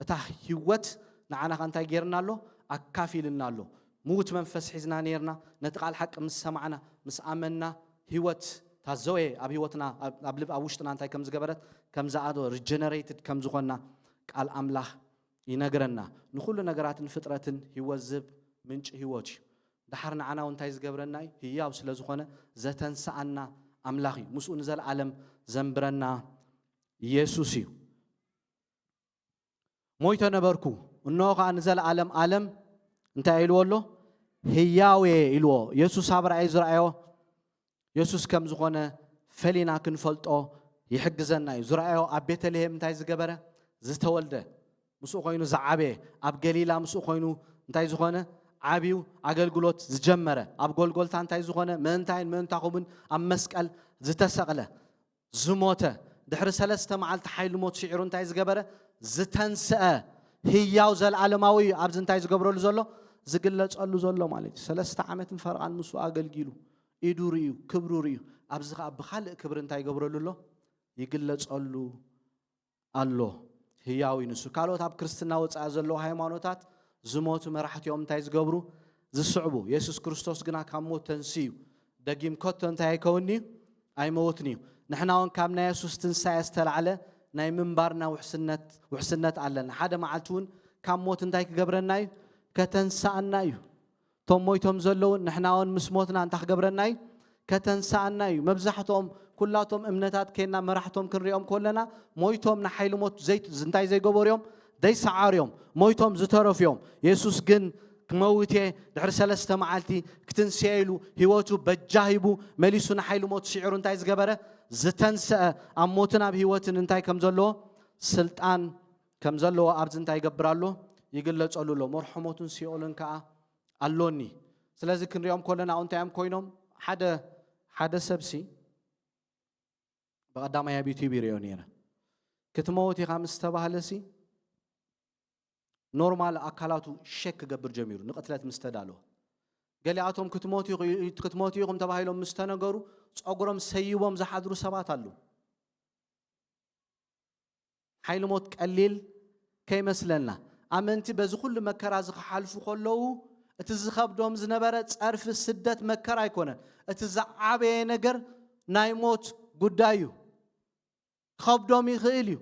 እታ ህይወት ንዓና ከ እንታይ ጌርና ኣሎ? ኣካፊልና ኣሎ። ምዉት መንፈስ ሒዝና ኔርና፣ ነቲ ቃል ሓቂ ምስ ሰማዕና፣ ምስ ኣመንና፣ ህይወት እታ ዘወየ ኣብ ህይወትና፣ ኣብ፣ ኣብ ልብ፣ ኣብ ውሽጥና እንታይ ከም ዝገበረት፣ ከም ዝኣተወ፣ ሪጀነሬትድ ከም ዝኾንና ቃል ኣምላኽ ይነግረና። ንኹሉ ነገራትን ፍጥረትን ህይወት ዝህብ ምንጪ ህይወት እዩ። ደሓር ንዓና እውን እንታይ ዝገብረና እዩ? ህያው ስለ ዝኾነ ዘተንስኣና ኣምላኽ እዩ። ምስኡ ንዘለኣለም ዘንብረና የሱስ እዩ። ሞይተ ነበርኩ፣ እንሆ ኸኣ ንዘለኣለም ኣለም እንታይ ኢልዎ ኣሎ? ህያው እየ ኢልዎ። የሱስ ኣብ ራእይ ዝረኣዮ የሱስ ከም ዝኾነ ፈሊና ክንፈልጦ ይሕግዘና እዩ። ዝረኣዮ ኣብ ቤተልሔም እንታይ ዝገበረ? ዝተወልደ፣ ምስኡ ኮይኑ ዝዓበየ፣ ኣብ ገሊላ ምስኡ ኮይኑ እንታይ ዝኾነ? ዓብዩ ኣገልግሎት ዝጀመረ፣ ኣብ ጎልጎልታ እንታይ ዝኾነ? ምእንታይን ምእንታኹምን ኣብ መስቀል ዝተሰቕለ፣ ዝሞተ፣ ድሕሪ ሰለስተ መዓልቲ ሓይሊ ሞት ስዒሩ እንታይ ዝገበረ? ዝተንስአ ህያው ዘልኣለማዊ እዩ። ኣብዚ እንታይ ዝገብረሉ ዘሎ? ዝግለጸሉ ዘሎ ማለት እዩ። ሰለስተ ዓመትን ፈረቓን ምስኡ ኣገልጊሉ፣ ኢዱ ርእዩ፣ ክብሩ ርእዩ፣ ኣብዚ ኸኣ ብኻልእ ክብሪ እንታይ ይገብረሉ ኣሎ? ይግለጸሉ ኣሎ። ህያው እዩ ንሱ። ካልኦት ኣብ ክርስትና ወጻኢ ዘለዉ ሃይማኖታት ዝሞቱ መራሕቲኦም እንታይ ዝገብሩ? ዝስዕቡ። የሱስ ክርስቶስ ግና ካብ ሞት ተንስኡ እዩ። ደጊም ከቶ እንታይ ኣይከውን'ዩ? ኣይመውትን እዩ። ንሕና እውን ካብ ናይ የሱስ ትንሳኤ ዝተላዕለ ናይ ምንባርና ውሕስነት፣ ውሕስነት ኣለና። ሓደ መዓልቲ እውን ካብ ሞት እንታይ ክገብረና እዩ? ከተንስኣና እዩ። እቶም ሞይቶም ዘለውን ንሕና እውን ምስ ሞትና እንታይ ክገብረና እዩ? ከተንስኣና እዩ። መብዛሕትኦም ኩላቶም እምነታት ኬና መራሕቶም ክንሪኦም ከለና ሞይቶም ንሓይሊ ሞት ዘይ-፣ እንታይ ዘይገበሩ እዮም? ዘይሰዓሩ እዮም። ሞይቶም ዝተረፉ እዮም። የሱስ ግን ክመውት እየ፣ ድሕሪ ሰለስተ መዓልቲ ክትንስኤ ኢሉ ህይወቱ በጃ ሂቡ መሊሱ ንሓይሊ ሞት ስዒሩ እንታይ ዝገበረ? ዝተንስአ፣ ኣብ ሞትን ኣብ ህይወትን እንታይ ከም ዘለዎ ስልጣን ከም ዘለዎ ኣብዚ እንታይ ይገብር ኣሎ? ይግለጸሉ ኣሎ። መርሖ ሞትን ሲኦልን ከኣ ኣሎኒ። ስለዚ ክንሪኦም ከለና እንታይ እዮም ኮይኖም? ሓደ፣ ሓደ ሰብሲ ብቐዳማይ ኣብ ዩቲዩብ ይሪኦ ነይረ። ክትመውት ኢኻ ምስ ተባህለሲ ኖርማል ኣካላቱ ሸክ ክገብር ጀሚሩ ንቕትለት ምስ ተዳለወ። ገሊኣቶም ክትሞቱ ኢኹ-፣ ክትሞቱ ኢኹም ተባሂሎም ምስ ተነገሩ ጸጉሮም ሰይቦም ዝሓድሩ ሰባት ኣለዉ። ሓይሊ ሞት ቀሊል ከይመስለና። ኣመንቲ በዚ ኩሉ መከራ እዚ ክሓልፉ ከለዉ፣ እቲ ዝኸብዶም ዝነበረ ጸርፊ፣ ስደት፣ መከራ ኣይኮነን። እቲ ዝዓበየ ነገር ናይ ሞት ጉዳይ እዩ። ክኸብዶም ይኽእል እዩ።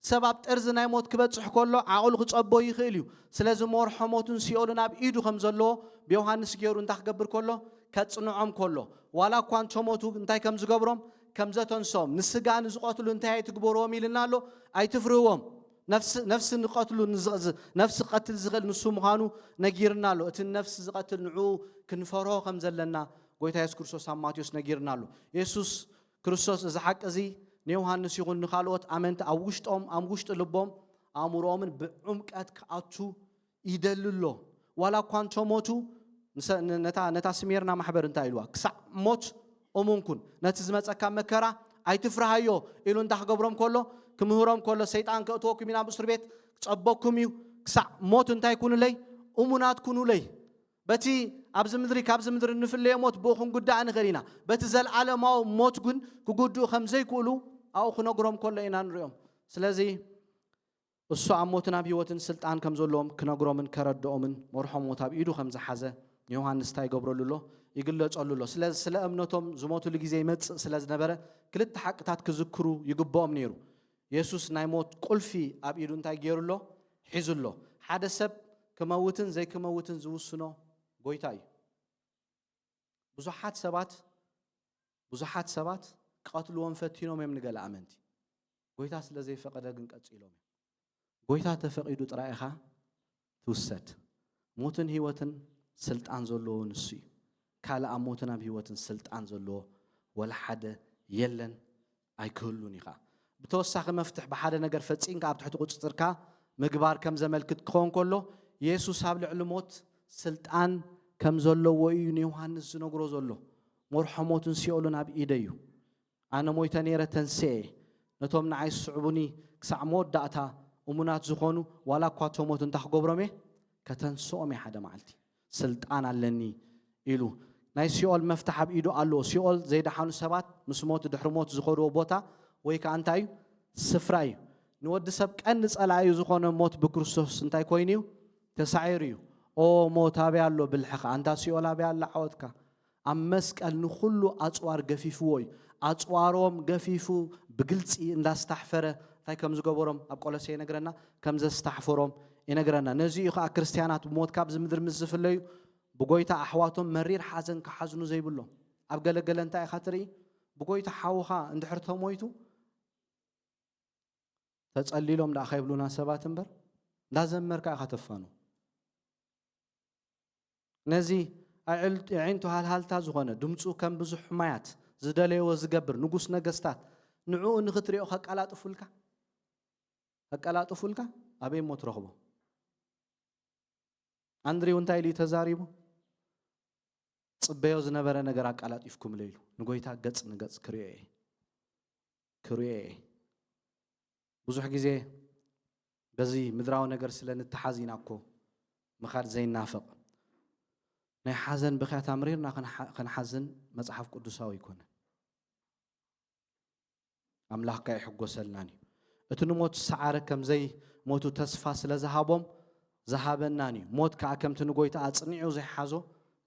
ሰብ ኣብ ጠርዚ ናይ ሞት ክበጽሕ ከሎ ዓቕሉ ክጸቦ ይኽእል እዩ። ስለዚ መርሖ ሞትን ሲኦልን ኣብ ኢዱ ከም ዘለዎ ብዮሃንስ ገይሩ እንታይ ክገብር ከሎ? ከጽንዖም ከሎ። ዋላ እኳ እንተሞቱ እንታይ ከም ዝገብሮም? ከም ዘተንስኦም። ንስጋ ንዝቐትሉ እንታይ ኣይትግበርዎም ኢልና ኣሎ? ኣይትፍርህዎም። ነፍሲ፣ ነፍሲ ንቐትሉ ንዝ-፣ ዝ-፣ ነፍሲ ክቐትል ዝኽእል ንሱ ምዃኑ ነጊርና ኣሎ። እቲ ነፍሲ ዝቐትል ንዕኡ ክንፈርሆ ከም ዘለና ጎይታ የሱስ ክርስቶስ ኣብ ማቴዎስ ነጊርና ኣሎ። የሱስ ክርስቶስ እዚ ሓቂ እዚ ንዮሃንስ ይኹን ንኻልኦት ኣመንቲ ኣብ ውሽጦም፣ ኣብ ውሽጢ ልቦም፣ ኣእምሮኦምን ብዕምቀት ክኣቱ ይደሊ ኣሎ። ዋላ እኳ እንተሞቱ፣ ንሰ-፣ ን-፣ ነታ፣ ነታ ስሜርና ማሕበር እንታይ ኢልዋ? ክሳዕ ሞት እሙን ኩን። ነቲ ዝመጸካ መከራ ኣይትፍርሃዮ ኢሉ እንታይ ክገብሮም ከሎ? ክምህሮም ከሎ፣ ሰይጣን ከእትወኩም ኢና ኣብ እስር ቤት፣ ክጸበኩም እዩ። ክሳዕ ሞት እንታይ ኩኑለይ? እሙናት ኩኑለይ። በቲ ኣብዚ ምድሪ ካብዚ ምድሪ እንፍለዮ ሞት ብኡ ክንጉዳእ ንኽእል ኢና። በቲ ዘለኣለማዊ ሞት ግን ክጉድኡ ከም ዘይክእሉ ኣብኡ ክነግሮም ከሎ ኢና ንሪኦም። ስለዚ እሱ ኣብ ሞትን ኣብ ህይወትን ስልጣን ከም ዘለዎም ክነግሮምን ከረድኦምን መርሖ ሞት ኣብ ኢዱ ከም ዝሓዘ ንዮሃንስ እንታይ ይገብረሉ ኣሎ? ይግለጸሉ ኣሎ። ስለዚ ስለ እምነቶም ዝሞትሉ ግዜ ይመጽእ ስለ ዝነበረ ክልተ ሓቅታት ክዝክሩ ይግብኦም ነይሩ። የሱስ ናይ ሞት ቁልፊ ኣብ ኢዱ እንታይ ገይሩ ኣሎ? ሒዙ ኣሎ። ሓደ ሰብ ክመውትን ዘይክመውትን ዝውስኖ ጎይታ እዩ። ብዙሓት ሰባት ብዙሓት ሰባት ክቐትልዎም ፈቲኖም እዮም ንገለ ኣመንቲ። ጎይታ ስለ ዘይፈቐደ ግን ቀጺሎም እዮም። ጎይታ ተፈቒዱ ጥራይ ኢኻ ትውሰድ። ሞትን ህይወትን ስልጣን ዘለዎ ንሱ እዩ። ካልእ ኣብ ሞትን ኣብ ህይወትን ስልጣን ዘለዎ ወላ ሓደ የለን ኣይክህሉን እዩ ኸዓ። ብተወሳኺ መፍትሕ ብሓደ ነገር ፈጺምካ ኣብ ትሕቲ ቁጽጽርካ ምግባር ከም ዘመልክት ክኸውን ከሎ የሱስ ኣብ ልዕሊ ሞት ስልጣን ከም ዘለዎ እዩ ንዮሃንስ ዝነግሮ ዘሎ። መርሖ ሞትን ሲኦልን ኣብ ኢደይ እዩ። ኣነ ሞይተ ነይረ ተንስኤ፣ ነቶም ንዓይ ዝስዕቡኒ ክሳዕ መወዳእታ እሙናት ዝኾኑ ዋላ እኳ ተሞቱ እንታይ ክገብሮም እየ? ከተንስኦም እየ ሓደ መዓልቲ። ስልጣን ኣለኒ ኢሉ ናይ ሲኦል መፍትሕ ኣብ ኢዱ ኣለዎ። ሲኦል ዘይደሓኑ ሰባት ምስ ሞት ድሕሪ ሞት ዝኸድዎ ቦታ ወይ ከዓ እንታይ እዩ? ስፍራ እዩ። ንወዲ ሰብ ቀንዲ ጸላኢኡ ዝኾነ ሞት ብክርስቶስ እንታይ ኮይኑ እዩ? ተሳዒሩ እዩ። ኦ ሞት ኣበይ ኣሎ ብልሕኻ? ኣንታ ሲኦል ኣበይ ኣላ ዓወትካ? ኣብ መስቀል ንኹሉ ኣጽዋር ገፊፍዎ እዩ። ኣጽዋሮም ገፊፉ ብግልጺ እንዳስታሕፈረ እንታይ ከም ዝገበሮም ኣብ ቆሎሴ ይነግረና፣ ከም ዘስታሕፈሮም ይነግረና። ነዚ እዩ ከዓ ክርስትያናት ብሞት ካብዚ ምድሪ ምስ ዝፍለዩ ብጎይታ ኣሕዋቶም መሪር ሓዘን ክሓዝኑ ዘይብሎም። ኣብ ገለገለ እንታይ ኢኻ ትርኢ? ብጎይታ ሓውኻ እንድሕር ተሞይቱ ተጸሊሎም ደኣ ከይብሉና ሰባት እምበር እንዳዘመርካ ኢኻ ተፋኑ። ነዚ ኣዕል- ኣዒንቱ ሃልሃልታ ዝኾነ ድምፁ ከም ብዙሕ ማያት ዝደለይዎ ዝገብር ንጉስ ነገስታት ንዕኡ ንኽትሪኦ ከቀላጥፉልካ ከቀላጥፉልካ ኣበይ እሞ ትረኽቦ? ኣንድሪው እንታይ ኢሉ እዩ ተዛሪቡ? ጽበዮ ዝነበረ ነገር ኣቀላጢፍኩምለይ ኢሉ። ንጎይታ ገጽ ንገጽ ክርእዮ እየ። ክርእዮ እየ። ብዙሕ ግዜ በዚ ምድራዊ ነገር ስለ ንተሓዝ ኢና እኮ ምኻድ ዘይናፍቕ። ናይ ሓዘን ብኽያት ኣምሪርና ክንሓ- ክንሓዝን መጽሓፍ ቅዱሳዊ ኣይኮነን። ኣምላኽ ከይሕጎሰልናን እዩ። እቲ ንሞት ዝሰዓረ ከም ዘይሞቱ ተስፋ ስለ ዝሃቦም ዝሃበናን እዩ። ሞት ከኣ ከምቲ ንጎይታ ኣጽኒዑ ዘይሓዞ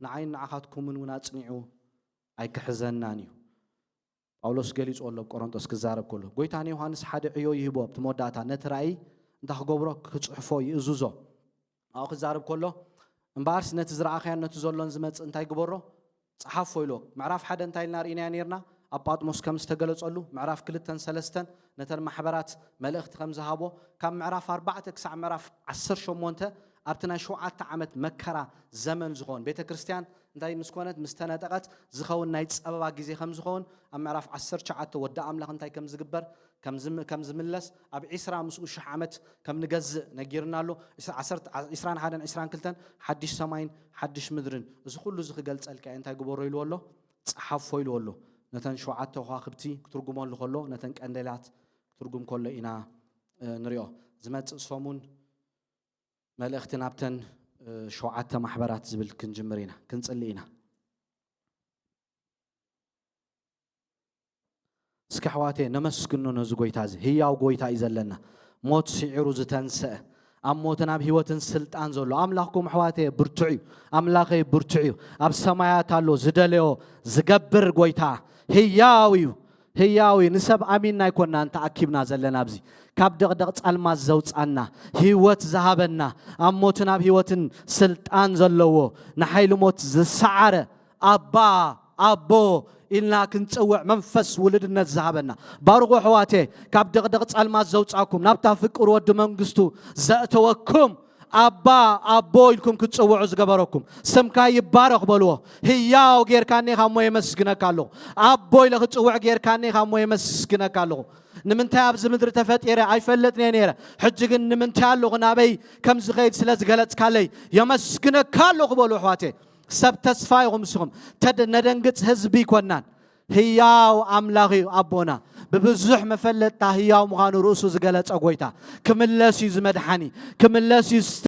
ንዓይን ንዓኻትኩምን እውን ኣጽኒዑ ኣይክሕዘናን እዩ። ጳውሎስ ገሊጹ ኣሎ ኣብ ቆሮንጦስ ክዛረብ ከሎ። ጎይታ ንዮሃንስ ሓደ ዕዮ ይህቦ ኣብቲ መወዳእታ ነቲ ራእይ እንታይ ክገብሮ ክጽሕፎ ይእዝዞ። ኣብኡ ክዛረብ ከሎ እምበኣርስ ነቲ ዝረኣኻዮን ነቲ ዘሎን ዝመጽእ እንታይ ግበሮ? ጸሓፎ ኢልዎ። ምዕራፍ ሓደ እንታይ ኢልና ርኢናዮ ነይርና? ኣብ ጳጥሞስ ከም ዝተገለጸሉ ምዕራፍ ክልተን ሰለስተን ነተን ማሕበራት መልእኽቲ ከም ዝሃቦ ካብ ምዕራፍ ኣርባዕተ ክሳዕ ምዕራፍ ዓሰርተ ሸሞንተ ኣብቲ ናይ ሸውዓተ ዓመት መከራ ዘመን ዝኸውን ቤተ ክርስቲያን እንታይ ምስ ኮነት ምስ ተነጠቐት ዝኸውን ናይ ጸበባ ግዜ ከም ዝኸውን ኣብ ምዕራፍ ዓሰርተ ትሽዓተ ወዲ ኣምላኽ እንታይ ከም ዝግበር ከም ዝም- ከም ዝምለስ ኣብ ዒስራ ምስኡ ሽሕ ዓመት ከም ንገዝእ ነጊርና ኣሎ። ዒስራ- ዓሰርተ- ዒስራን ሓደን ዒስራን ክልተን ሓድሽ ሰማይን ሓድሽ ምድርን እዚ ኩሉ እዚ ክገልጸልካ እየ እንታይ ግበሮ ኢልዎ ኣሎ? ጸሓፎ ኢልዎ ኣሎ። ነተን ሸውዓተ ከዋኽብቲ ክትርጉመሉ ከሎ ነተን ቀንዴላት ክትርጉም ከሎ ኢና እ፣ ንሪኦ። ዝመጽእ ሰሙን መልእኽቲ ናብተን እ፣ ሸውዓተ ማሕበራት ዝብል ክንጅምር ኢና ክንጽሊ ኢና። እስኪ ኣሕዋተየ ነመስግኖ ነዚ ጎይታ እዚ ህያው ጎይታ እዩ ዘለና። ሞት ስዒሩ ዝተንስአ ኣብ ሞትን ኣብ ህይወትን ስልጣን ዘሎ ኣምላኽኩም ኣሕዋተየ ብርቱዕ እዩ። ኣምላኸይ ብርቱዕ እዩ። ኣብ ሰማያት ኣሎ ዝደለዮ ዝገብር ጎይታ ህያው እዩ። ህያው እዩ። ንሰብ ኣሚንና ኣይኮናን ተኣኪብና ዘለና ኣብዚ ካብ ደቕደቕ ጸልማት ዘውጻና ህይወት ዝሃበና ኣብ ሞትን ኣብ ህይወትን ስልጣን ዘለዎ ንሓይሊ ሞት ዝሰዓረ ኣባ ኣቦ ኢልና ክንጽውዕ መንፈስ ውልድነት ዝሃበና ባርኹ ኣሕዋቴ ካብ ደቕደቕ ጸልማት ዘውጻኩም ናብታ ፍቅር ወዲ መንግስቱ ዘእተወኩም ኣባ ኣቦ ኢልኩም ክትጽውዑ ዝገበረኩም ስምካ ይባረኽ በልዎ። ህያው ጌርካኒ ኢኻ እሞ የመስግነካ ኣለኹ። ኣቦ ኢለ ክጽውዕ ጌርካኒ ኢኻ እሞ የመስግነካ ኣለኹ። ንምንታይ ኣብዚ ምድሪ ተፈጢረ ኣይፈልጥን እየ ነይረ። ሕጂ ግን ንምንታይ ኣለኹ ናበይ ከም ዝኸይድ ስለ ዝገለጽካለይ የመስግነካ ኣለኹ በሉ ኣሕዋቴ። ሰብ ተስፋ ኢኹም ንስኹም። ተድ- ነደንግጽ ህዝቢ ኣይኮናን። ህያው ኣምላኽ እዩ ኣቦና። ብብዙሕ መፈለጥታ ህያው ምዃኑ ርእሱ ዝገለጸ ጎይታ። ክምለስ እዩ ዝመድሓኒ። ክምለስ እዩ